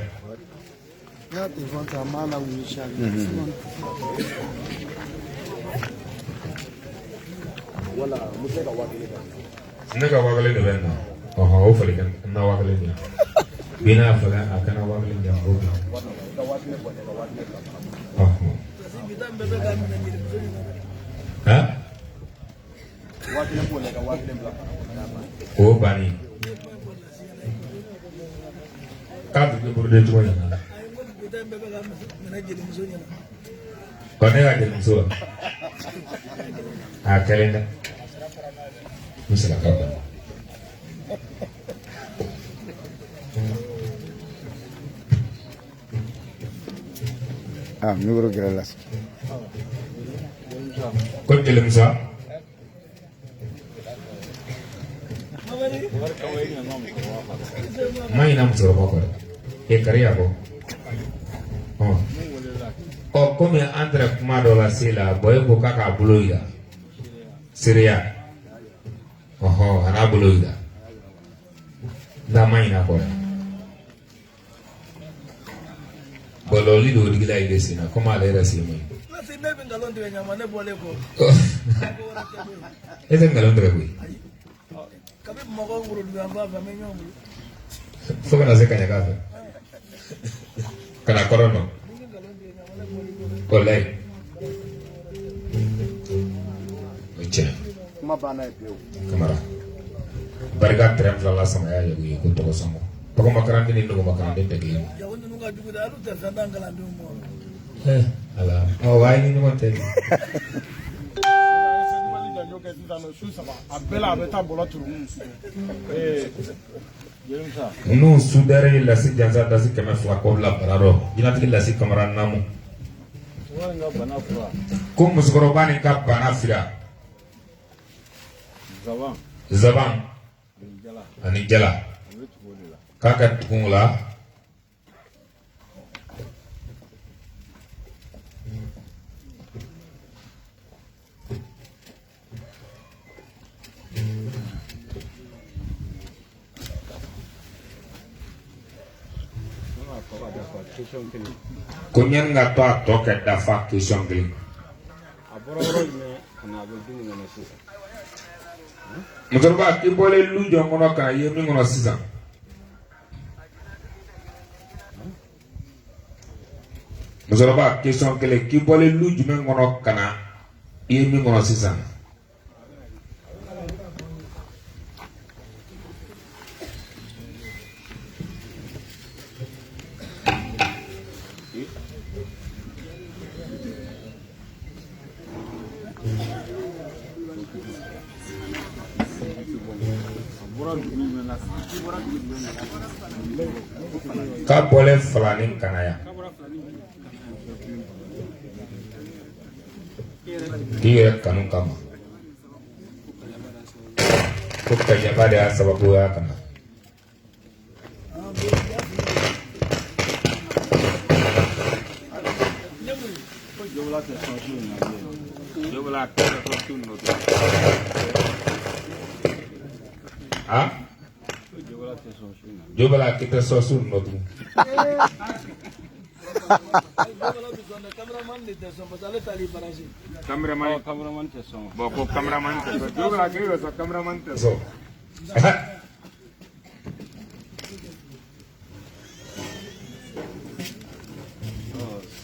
ka telefɔni ta n b'a lawuli sari. Ne ka 5000 de bɛ n na. Ɔhɔn, o falen ka n na 5000 di yan. Bi n'a falen a kana 5000 di yan k'o bila. Ɔhɔn. Han? O banni. K'a bɛ débrouiller cogo ɲɛna. Ɔ ne ka jelimuso wa? A kɛlen dɛ. N sera ka ban. Ah, micro gɛrɛ la. Ko jelimuso. Ma ɲinɛ musokɔrɔba kɔ dɛ. E kari a kɔ. Ɔ komi an tɛrɛ kuma dɔ la se la, bɔn e ko k'a k'a bolo yira. Seereya. Ɔhɔn, a n'a bolo yira. Nka ma ɲinɛ a kɔ dɛ. Bɔlɔli don digila i de sen na komi ale yɛrɛ sen man ɲi. Ne bɛ nkalon tigɛ ɲama ne bɔlen kɔ. E tɛ nkalon tigɛ koyi. Kabi Bamakɔ worodugu yan fan fɛ an bɛ ɲɔgɔn bolo. Fo ka na se Kaɲaka fɛ. Ka na kɔrɔn nɔ. Walayi. O ye tiɲɛ. Kuma banna ye pewu. Kamara. Barika tɛrɛn fila la samaya yɛrɛ ye ko tɔgɔ sɔngɔ. Tɔgɔmakaranden ni nɔgɔmakaranden tɛ kelen ye. Jago ninnu ka jugu dɛ, hali u tɛ fɛn d'an kalandenw ma. Ala, ɔ wa ni ɲɔgɔn tɛ. A bɛɛ la a bɛ taa bɔlɔ turu. Ninnu sudɛri ye lasi jansa dasi 200 kɔ bila bara dɔ jinatigi lasi kamara naamu. Ko musokɔrɔba nin ka bana fira. Zaban ani jala k'a ka tugu o la. Ko ɲani ka to a tɔ kɛ dafa question kelen. A bɔra yɔrɔ jumɛn ka na a bɛ du min kɔnɔ sisan? Musokɔrɔba k'i bɔlen lu jɔn kɔnɔ ka na ye min kɔnɔ sisan. Musokɔrɔba question kelen k'i bɔlen lu jumɛn kɔnɔ ka na i ye min kɔnɔ sisan. K'a bɔlen Falani ka na yan k'i yɛrɛ kanu kama ko kajaba de y'a sababu y'a ka na. Ah? Jobala k'i tɛ sɔn su nɔ tugun. Cameraman, cameraman tɛ sɔn. Bon, ko cameraman tɛ sɔn. Jobala k'e bɛ sɔn cameraman tɛ sɔn.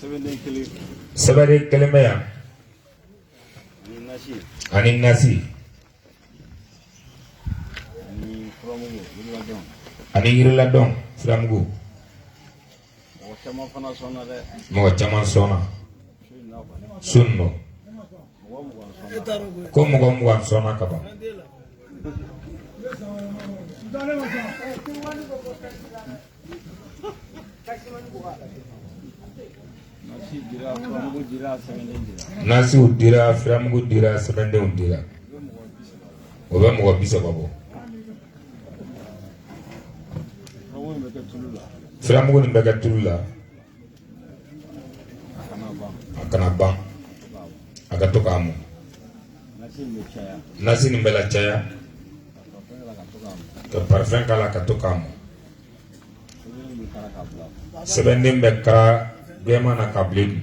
Sɛbɛnden kelen. Sɛbɛnden kelen bɛ yan. Ani nasi. Ani nasi. Ani furamugu, yiriladɔn. Ani yiriladɔn, furamugu. Mɔgɔ caman fana sɔnna dɛ. Mɔgɔ caman sɔnna. Su in na kɔni. Su in nɔ. Ko mɔgɔ 20 sɔnna ka ban. Nasiw dira, furamugu dira, sɛbɛndenw dira. O bɛ mɔgɔ 30 bɔ. Furamugu nin bɛ kɛ tulu la, a kana ban, a ka to k'a mun. Nasi nin bɛ la caya ka parfum k'a la ka to k'a mun. Sɛbɛnden bɛ kara gɛman na ka bilen.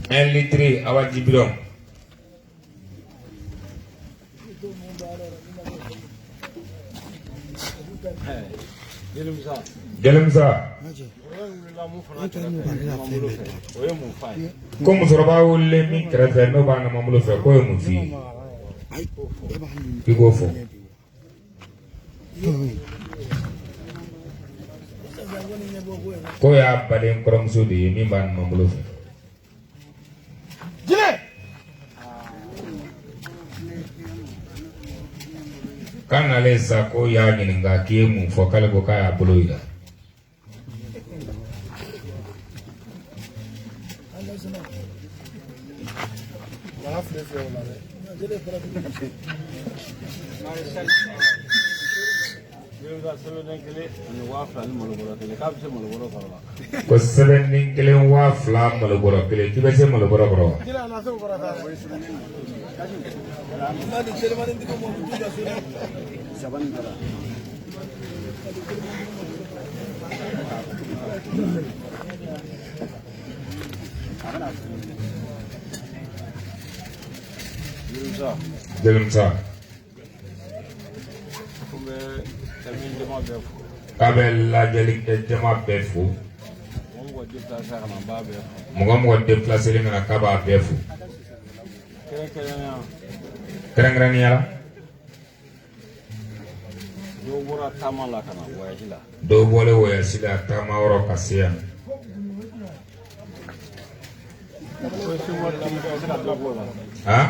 Un litre awaji bidɔn. Jelimusa ko musokɔrɔba wulilen min kɛrɛfɛ n'o b'a numanbolo fɛ k'o ye mun f'i ye, k'i k'o fɔ. K'o y'a baden kɔrɔmuso de ye min b'a numanbolo fɛ. K'a nalen sa ko y'a ɲininka k'i ye mun fɔ, k'ale ko k'a y'a bolo yira. Ko sɛbɛnden kelen 2000 malobɔrɔ kelen, k'i bɛ se malobɔrɔ kɔrɔ wa? Jelimusa k'a bɛ lajɛli kɛ jama bɛɛ fo, mɔgɔ mɔgɔ déplacé ka na k'a b'a bɛɛ fo kɛrɛnkɛrɛnnenya la. Dɔw bɔra taama la ka na voyage la. Dɔw bɔlen voyage la taama yɔrɔ ka se yan. Han?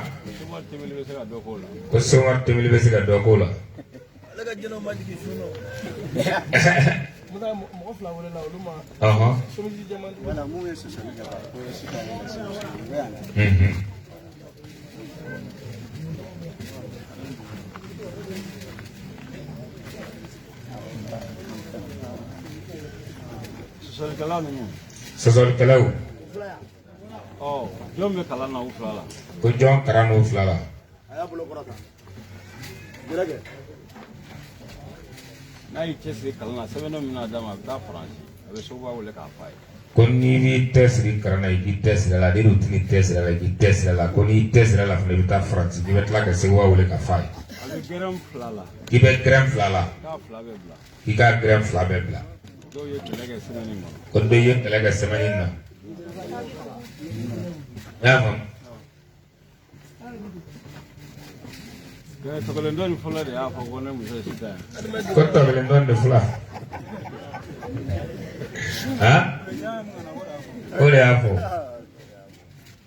Ko Soma Tembeli bɛ se ka dɔ k'o la. Ɔhɔn. Mhm. Sɔsɔlikɛla ninnu. Sɔsɔlikɛlaw. Ɔ, jɔn bɛ kalan na u fila la? Ko jɔn kalan n'u fila la? A y'a bolo kɔrɔta. Gɛrɛgɛ. N'a y'i cɛsiri kalan na, sɛbɛn min bɛna d'a ma, a bɛ taa Faransi, a bɛ Seguba wele k'a f'a ye. Ko n'i b'i tɛ siri kalan na, i k'i tɛ siri a la, n'i dun tɛn'i tɛ siri a la, i k'i tɛ siri a la. Ko n'i tɛ siri a la fana, i bɛ taa Faransi, k'i bɛ tila ka Seguba wele ka f'a ye. A bɛ gɛrɛn fila la. K'i bɛ gɛrɛn fila la. K'a fila bɛɛ bila. K'i k'a gɛrɛn fila bɛɛ bila. Dɔw ye kɛlɛ kɛ semaine kɔnɔ. Ko dɔ ye kɛlɛ kɛ semaine na. I y'a faamu? Tɔgɔlen dɔ nin fɔlɔ de y'a fɔ ko ne muso ye Sita ye. Ko tɔgɔlen dɔ de fila. Han? O de y'a fɔ.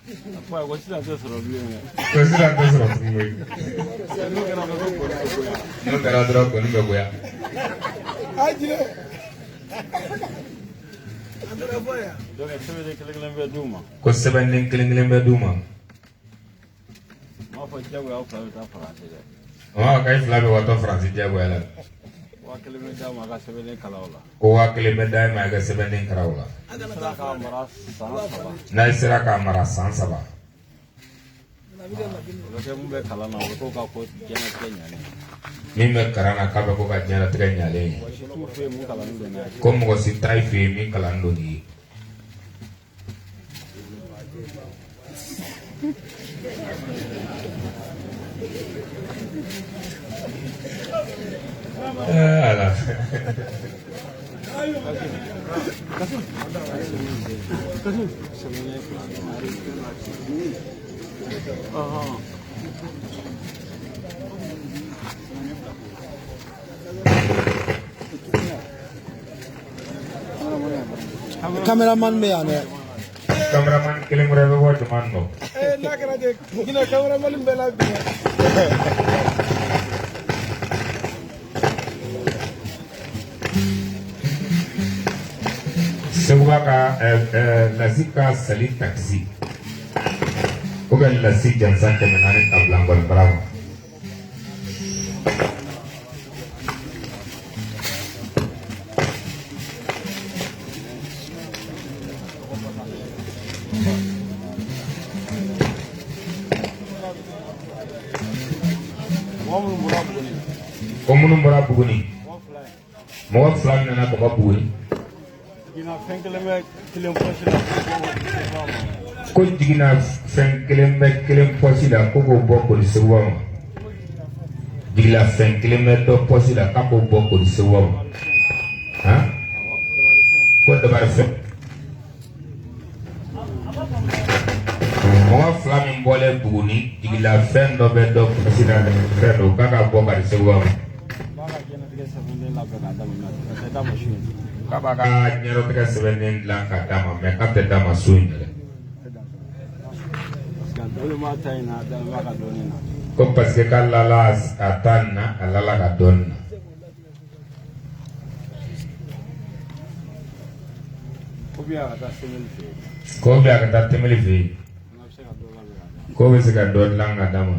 A fɔ a ye ko sisan tɛ sɔrɔ bilen dɛ. Ko sisan tɛ sɔrɔ tuguni koyi. N'o kɛra dɔrɔn ko kɔni bɛ goya. N'o kɛra dɔrɔn kɔni bɛ goya. Donc sɛbɛnden kelen kelen bɛ d'u ma. Ko sɛbɛnden kelen kelen bɛ d'u ma. N b'a fɔ diyagoya aw fila bɛ taa Faransi dɛ. Ɔ, k'ayi fila bɛ watɔ Faransi diyagoya la. 1000 bɛ d'a ma a ka sɛbɛnden kalan o la. Ko 1000 bɛ d'a ma a ka sɛbɛnden kalan o la. N'a sera k'a mara san 3. N'a sera k'a mara san 3. O bɛ kɛ mun bɛ kalan na, o bɛ k'o ka ko diɲɛlatigɛ ɲalen. Min bɛ kalan na, k'a bɛ ko ka diɲɛlatigɛ ɲalen ye. Mɔgɔ si t'u fɛ yen mun kalannen don n'a ye. Ko mɔgɔ si t'a fɛ yen min kalan don n'i ye. Ala. Sɛbɛnden fila. Ɔhɔn. Cameraman bɛ yan dɛ. Cameraman kelen wɛrɛ bɛ bɔ jama nɔ. N'a kɛra ten, ɲinɛ cameraman bɛɛ la bi. Seguba ka Lasi ka sali takisi o ka lasi jansa 400 ka bila ngɔnibara ma. Ko minnu bɔra Buguni, mɔgɔ fila min nana ka bɔ Buguni, ko jiginna fɛn kelen bɛ kelen pɔsi la, ko k'o bɔ k'o di Seguba ma. Jigila fɛn kelen bɛ dɔ pɔsi la, k'a k'o bɔ k'o di Seguba ma. Han, ko dabari fɛn. Mɔgɔ fila min bɔlen Buguni, jigila fɛn dɔ bɛ dɔ pɔsi la, fɛn don k'a ka bɔ ka di Seguba ma. K'a b'a ka ɲɛnatigɛ sɛbɛnden dilan ka d'a ma, mɛ k'a tɛ d'a ma so in yɛrɛ. Ko parce que k'a lala a ta nin na, a lala ka dɔɔnin na. Ko bɛ a ka taa tɛmɛli fɛ yen, ko bɛ se ka dɔ dilan ka d'a ma.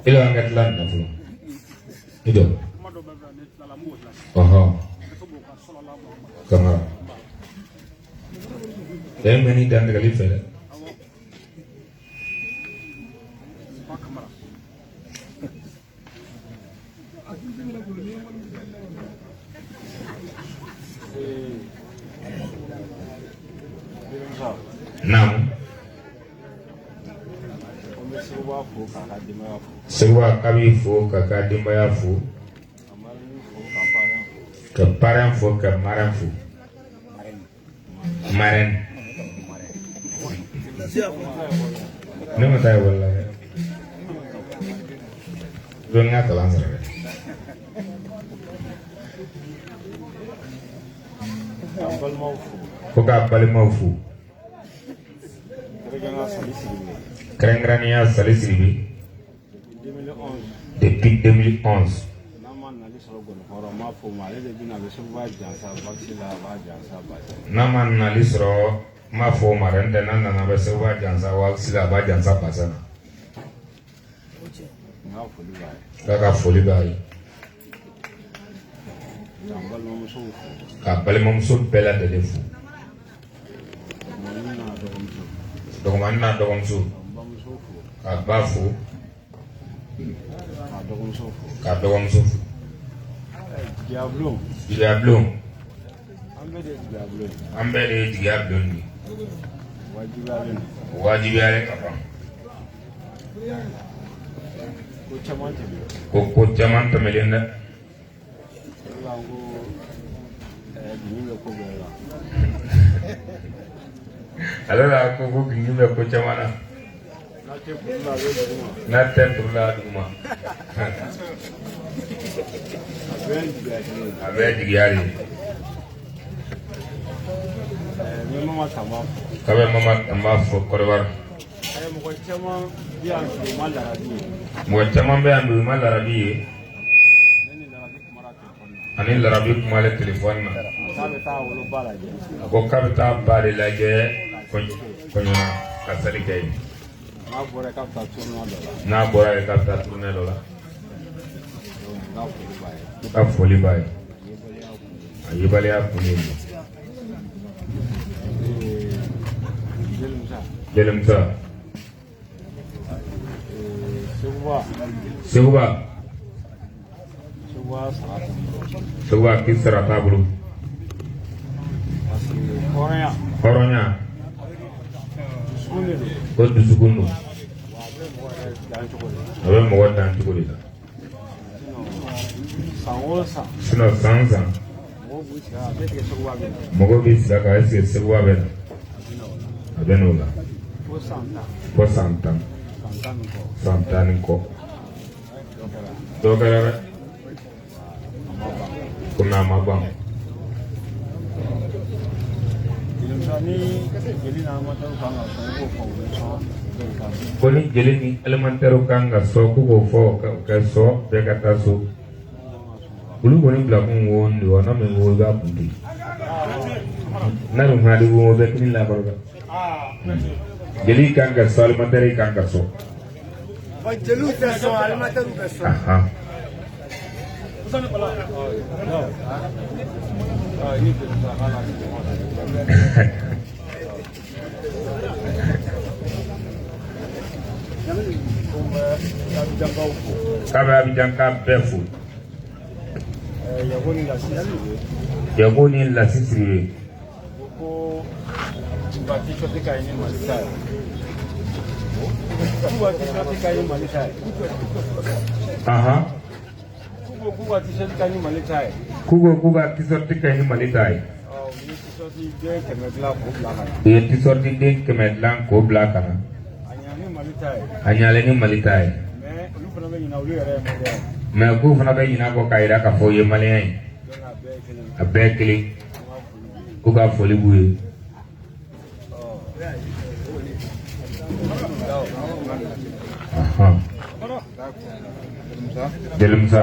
I jɔ, an ka tila nin na fɔlɔ. I jɔ. Ɔhɔ. Kamara. E mɛn'i dantigɛli fɛ dɛ. Naamu. Seguba k'a b'i fo k'a ka denbaya fo, ka parrain fo, ka marraine fo. Marraine. Ne ma taa ekɔli la dɛ. I bɛ n ka kalan sara dɛ. Ko k'a balimaw fo. Kɛrɛnkɛrɛnnenya Sali Sidibe. Depuis 2011. N'a ma nali sɔrɔ, n m'a fɔ o ma dɛ, n tɛ n'a nana a bɛ Seguba jansa waxi la, a b'a jansa bassin na. K'a ka foli b'a ye. K'a balimamuso bɛɛ lajɛlen fo. Dɔgɔmanin n'a dɔgɔmuso. K'a ba fo. K'a dɔgɔmuso fo. Jigiya bulon. An bɛɛ de ye jigiya bulon de ye. Wajibiyalen ka ban. Ko ko caman tɛmɛlen dɛ. Ale la ko ko gingin bɛ ko caman na. N'a tɛ turu la duguma. A bɛɛ jigiya de ye. K'a bɛ mama Tamba fo Kɔdiwari. Mɔgɔ caman bɛ yan bi u ma larabi ye. Ani larabi kumalen telefɔni na. A ko k'a bɛ taa ba de lajɛ kɔɲɔna ka sali kɛ yen. N'a bɔra yen k'a bɛ taa tournée dɔ la. Ka foli b'a ye. A yebaliya kun ye. Jelimusa. Seguba. Seguba k'i sara t'a bolo. Hɔrɔnya. Ko dusukun don. A bɛ mɔgɔ dan cogo de la. Sinon san san. Mɔgɔw b'i sigi a kan, est-ce que Seguba bɛ na? A bɛ n'o la. Fo san 10. San 10 ni kɔ. Dɔ kɛra dɛ. Komi a ma ban. Ko ni jeli ni alimentaire kan ka sɔn k'u k'o fɔ ka sɔn bɛɛ ka taa so. Olu kɔni bila kun wo de wa n'a min wo i b'a kun ten. N'a dun fana di wo bɛɛ kini la kɔrɔ. Jeli kan ka sɔn alimentaire kan ka sɔn. Jeliw tɛ sɔn, alimentaire bɛ sɔn. K'a bɛ Abijanka bɛɛ fo. Yago ni Lasi Siribe. Ko u ka t-shirt ka ɲi ni Mali ta ye. K'u ka t-shirt ka ɲi ni Mali ta ye. K'u ko k'u ka t-shirt ka ɲi ni Mali ta ye. K'u ko k'u ka t-shirt ka ɲi ni Mali ta ye. Ɔ, u ye t-shirt den 100 dilan k'o bila ka na. U ye t-shirt den 100 dilan k'o bila ka na. A ɲana ni Mali ta ye. A ɲalen ni Mali ta ye. Mais olu fana bɛ ɲinɛ olu yɛrɛ ye maliyɛn ye. Mais k'u fana bɛ ɲinɛ kɔ k'a jira k'a fɔ u ye maliyɛn ye. Donc a bɛɛ ye kelen ye. A bɛɛ ye kelen. K'u ka foli b'u ye. Jeli Musa.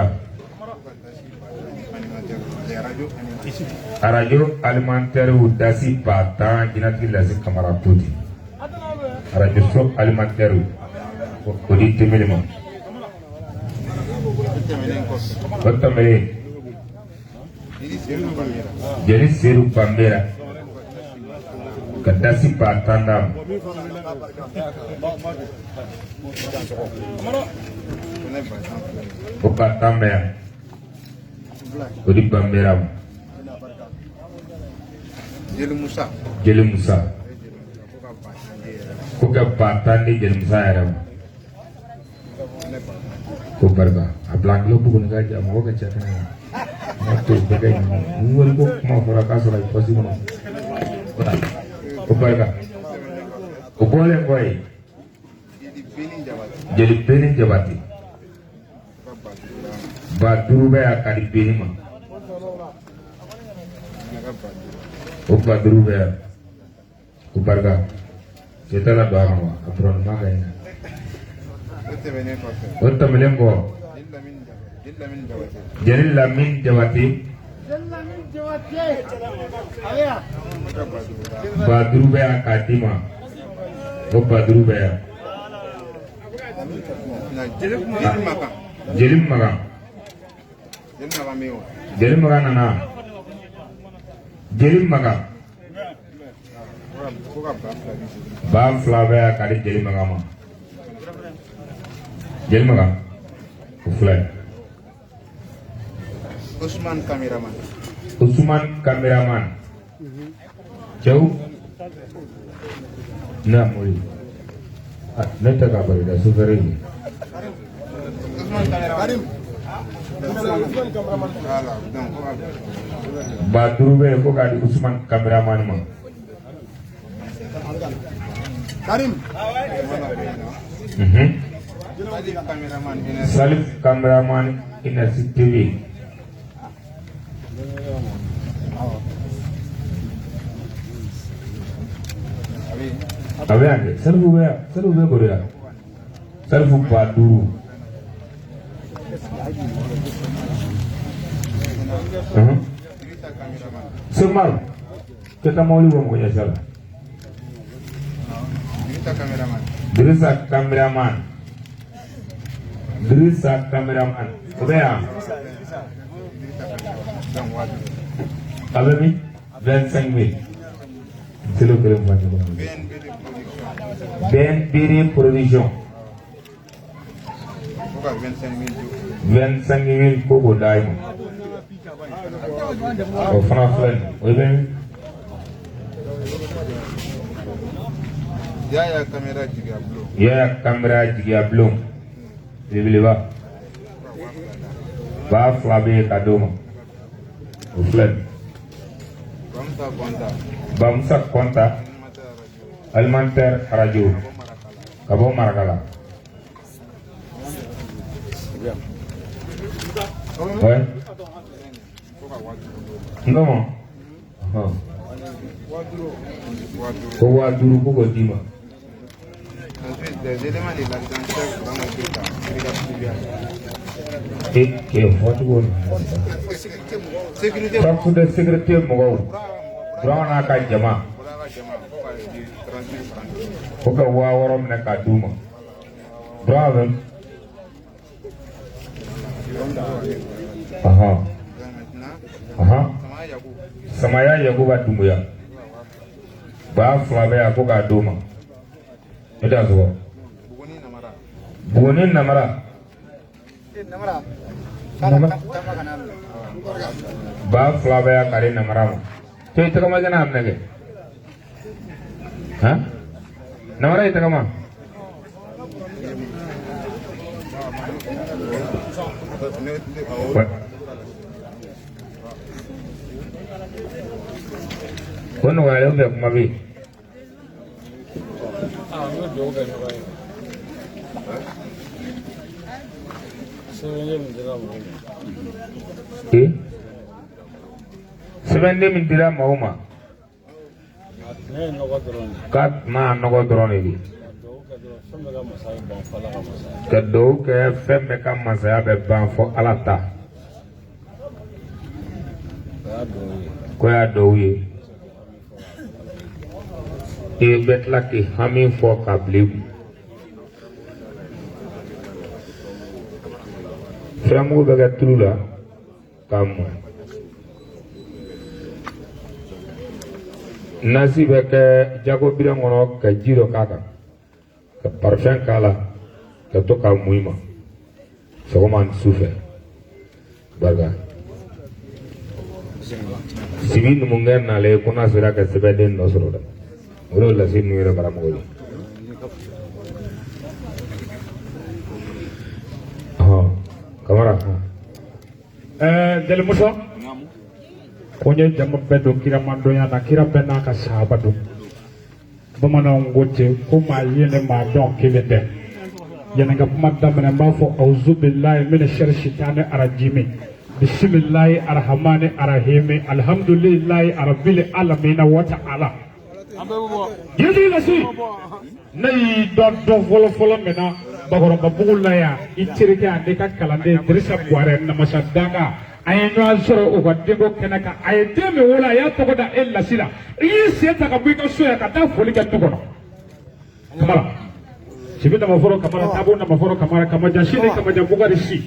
Arajo alimentaire dasi 10 000 jinatigi Lasi Kamara ko ten. Arajo so alimentaire o di Temeli ma. O tɛmɛnen. Jeli Seru Banbera ka dasi 10 000 d'a ma. O 10 000 bɛ yan. O di Banbera ma. Jeli Musa. Ko ka 10 000 di Jeli Musa yɛrɛ ma. Ko barika a bila an tulo buguni ka ja mɔgɔ ka ca kɛnɛ ma. N'a to bɛɛ ka ɲinɛ. Ni wari ko kuma fɔra k'a sɔrɔ i pɔsi kɔnɔ. Ko barika. O bɔlen kɔ yen. Jeli Beni Jabate. 5 000 bɛ yan ka di Beni ma. O 5 000 bɛ yan. Ko barika. Cɛ t'a la don a kɔnɔ wa? A buranma ka ɲi. O tɛmɛnen kɔ. Jeli Lamini Jabate. 5 000 bɛ yan k'a d'i ma. O 5 000 bɛ yan. Jeli Makan. Jeli Makan nana. Jeli Makan. 2 000 bɛ yan k'a di Jeli Makan ma. Jeli Makan. O filɛ. Ousmane Cameraman. Ousmane Cameraman. Cɛw. Ne y'a mɔli. Ne tɛ ka barika sofɛri ye. Ousmane Cameraman. 5 000 bɛ yen ko k'a di Ousmane Cameraman ma. Karim. Salif Cameraman Energy TV. A bɛ yan kɛ Salifu bɛ yan Salifu bɛ koro yan Salifu 5 000. Semaru kɛ taa mobili bɔ mɔgɔ ɲɛ sira la. Dirisa Cameraman. Dirisa Cameraman. O bɛ yan. A bɛ min? 25 000. Kilo kelen fɔ ɲɔgɔn. BNBD Production. 25 000 ko k'o d'a ma. O fana filɛ nin ye. O bɛ min? Yaya Kamera Jigiya Bulon. Yaya Kamera Jigiya Bulon. Belebeleba. 2 000 bɛ yen ka d'o ma. O filɛ nin ye. Bamusa Kɔnta. Bamusa Kɔnta. Alimentaire radio ka bɔ Marakala. Ouais. Non. Ko 5000 ko k'o d'i ma. Ensuite, des éléments de l'adjudant-chef Burama Keita, brigade fluviale. E k'e fɔ cogo Sécurité. Force de sécurité mɔgɔw, Burama n'a ka jama. Bɔra ka jama ko ka di 30 000 francs. Ko ka 6000 minɛ k'a d'u ma. Burama bɛ. Ɔhɔn. Maintenant, Ɔhɔn. Samaya Yakubu. Samaya Yakuba Dumbuya. 2000 bɛ yan ko k'a d'o ma. Ne t'a sɔgɔ. Buguni Namara. Buguni Namara. Namara. 2000 bɛ yan k'a di Namara ma. To i tagama jɛnɛ a minɛ kɛ. Han? Namara i tagama. Ko nɔgɔyalen fɛ kuma bɛ yen. An bɛ dugawu kɛ ɲɔgɔn ye. Sɛbɛnden min dira mɔgɔw ma. Ee? Sɛbɛnden min dira maaw ma. A tɛnɛ ye nɔgɔ dɔrɔn de ye. K'a tuma nɔgɔ dɔrɔn de bi. Ka dugawu kɛ dɔrɔn fɛn bɛɛ ka masaya bɛ ban fo Ala ka masaya. Ka dugawu kɛ fɛn bɛɛ ka masaya bɛ ban fo Ala ta. O y'a dugawu ye. Ko y'a dugawu ye. I bɛ tila k'i hami fɔ ka bila i kun. Furamugu bɛ kɛ tulu la k'a mɔn. Nasi bɛ kɛ jago bidɔn kɔnɔ ka ji dɔ k'a kan ka parfum k'a la ka to k'a mun i ma sɔgɔma ani su fɛ. Barika. Sibi numukɛ nalen ko n'a sera ka sɛbɛnden dɔ sɔrɔ dɛ. O de ye lasi ninnu yɛrɛ karamɔgɔ ye. Ɔhɔn, Kamara. Jeli Musa, ko n ye jama bɛɛ don kiramadɔnya na, kira bɛɛ n'a ka sahaba don. Bamananw ko ten ko maa ye ni maa dɔn kelen tɛ. Yanni ka kuma daminɛ n b'a fɔ awuzu bilayi mina sɛri sitani arajimi bisimilayi arahamani arahimi alihamudulilayi arabili alamina wa ta'ala. Yesu lasi ne y'i dɔn dɔn fɔlɔ fɔlɔ min na Bakɔrɔbabugu la yan i terikɛ ani ka kalanden Dirisa Buwarɛ namasa danga a ye ɲɔgɔn sɔrɔ u ka denko kɛnɛ kan a ye den min wolo a y'a tɔgɔ da e lasi la i y'i sen ta ka bɔ i ka so yan ka taa foli kɛ du kɔnɔ. Kamara Sibi Namaforo Kamara Tabo Namaforo Kamara Kamajan si ni Kamajan Bukari si.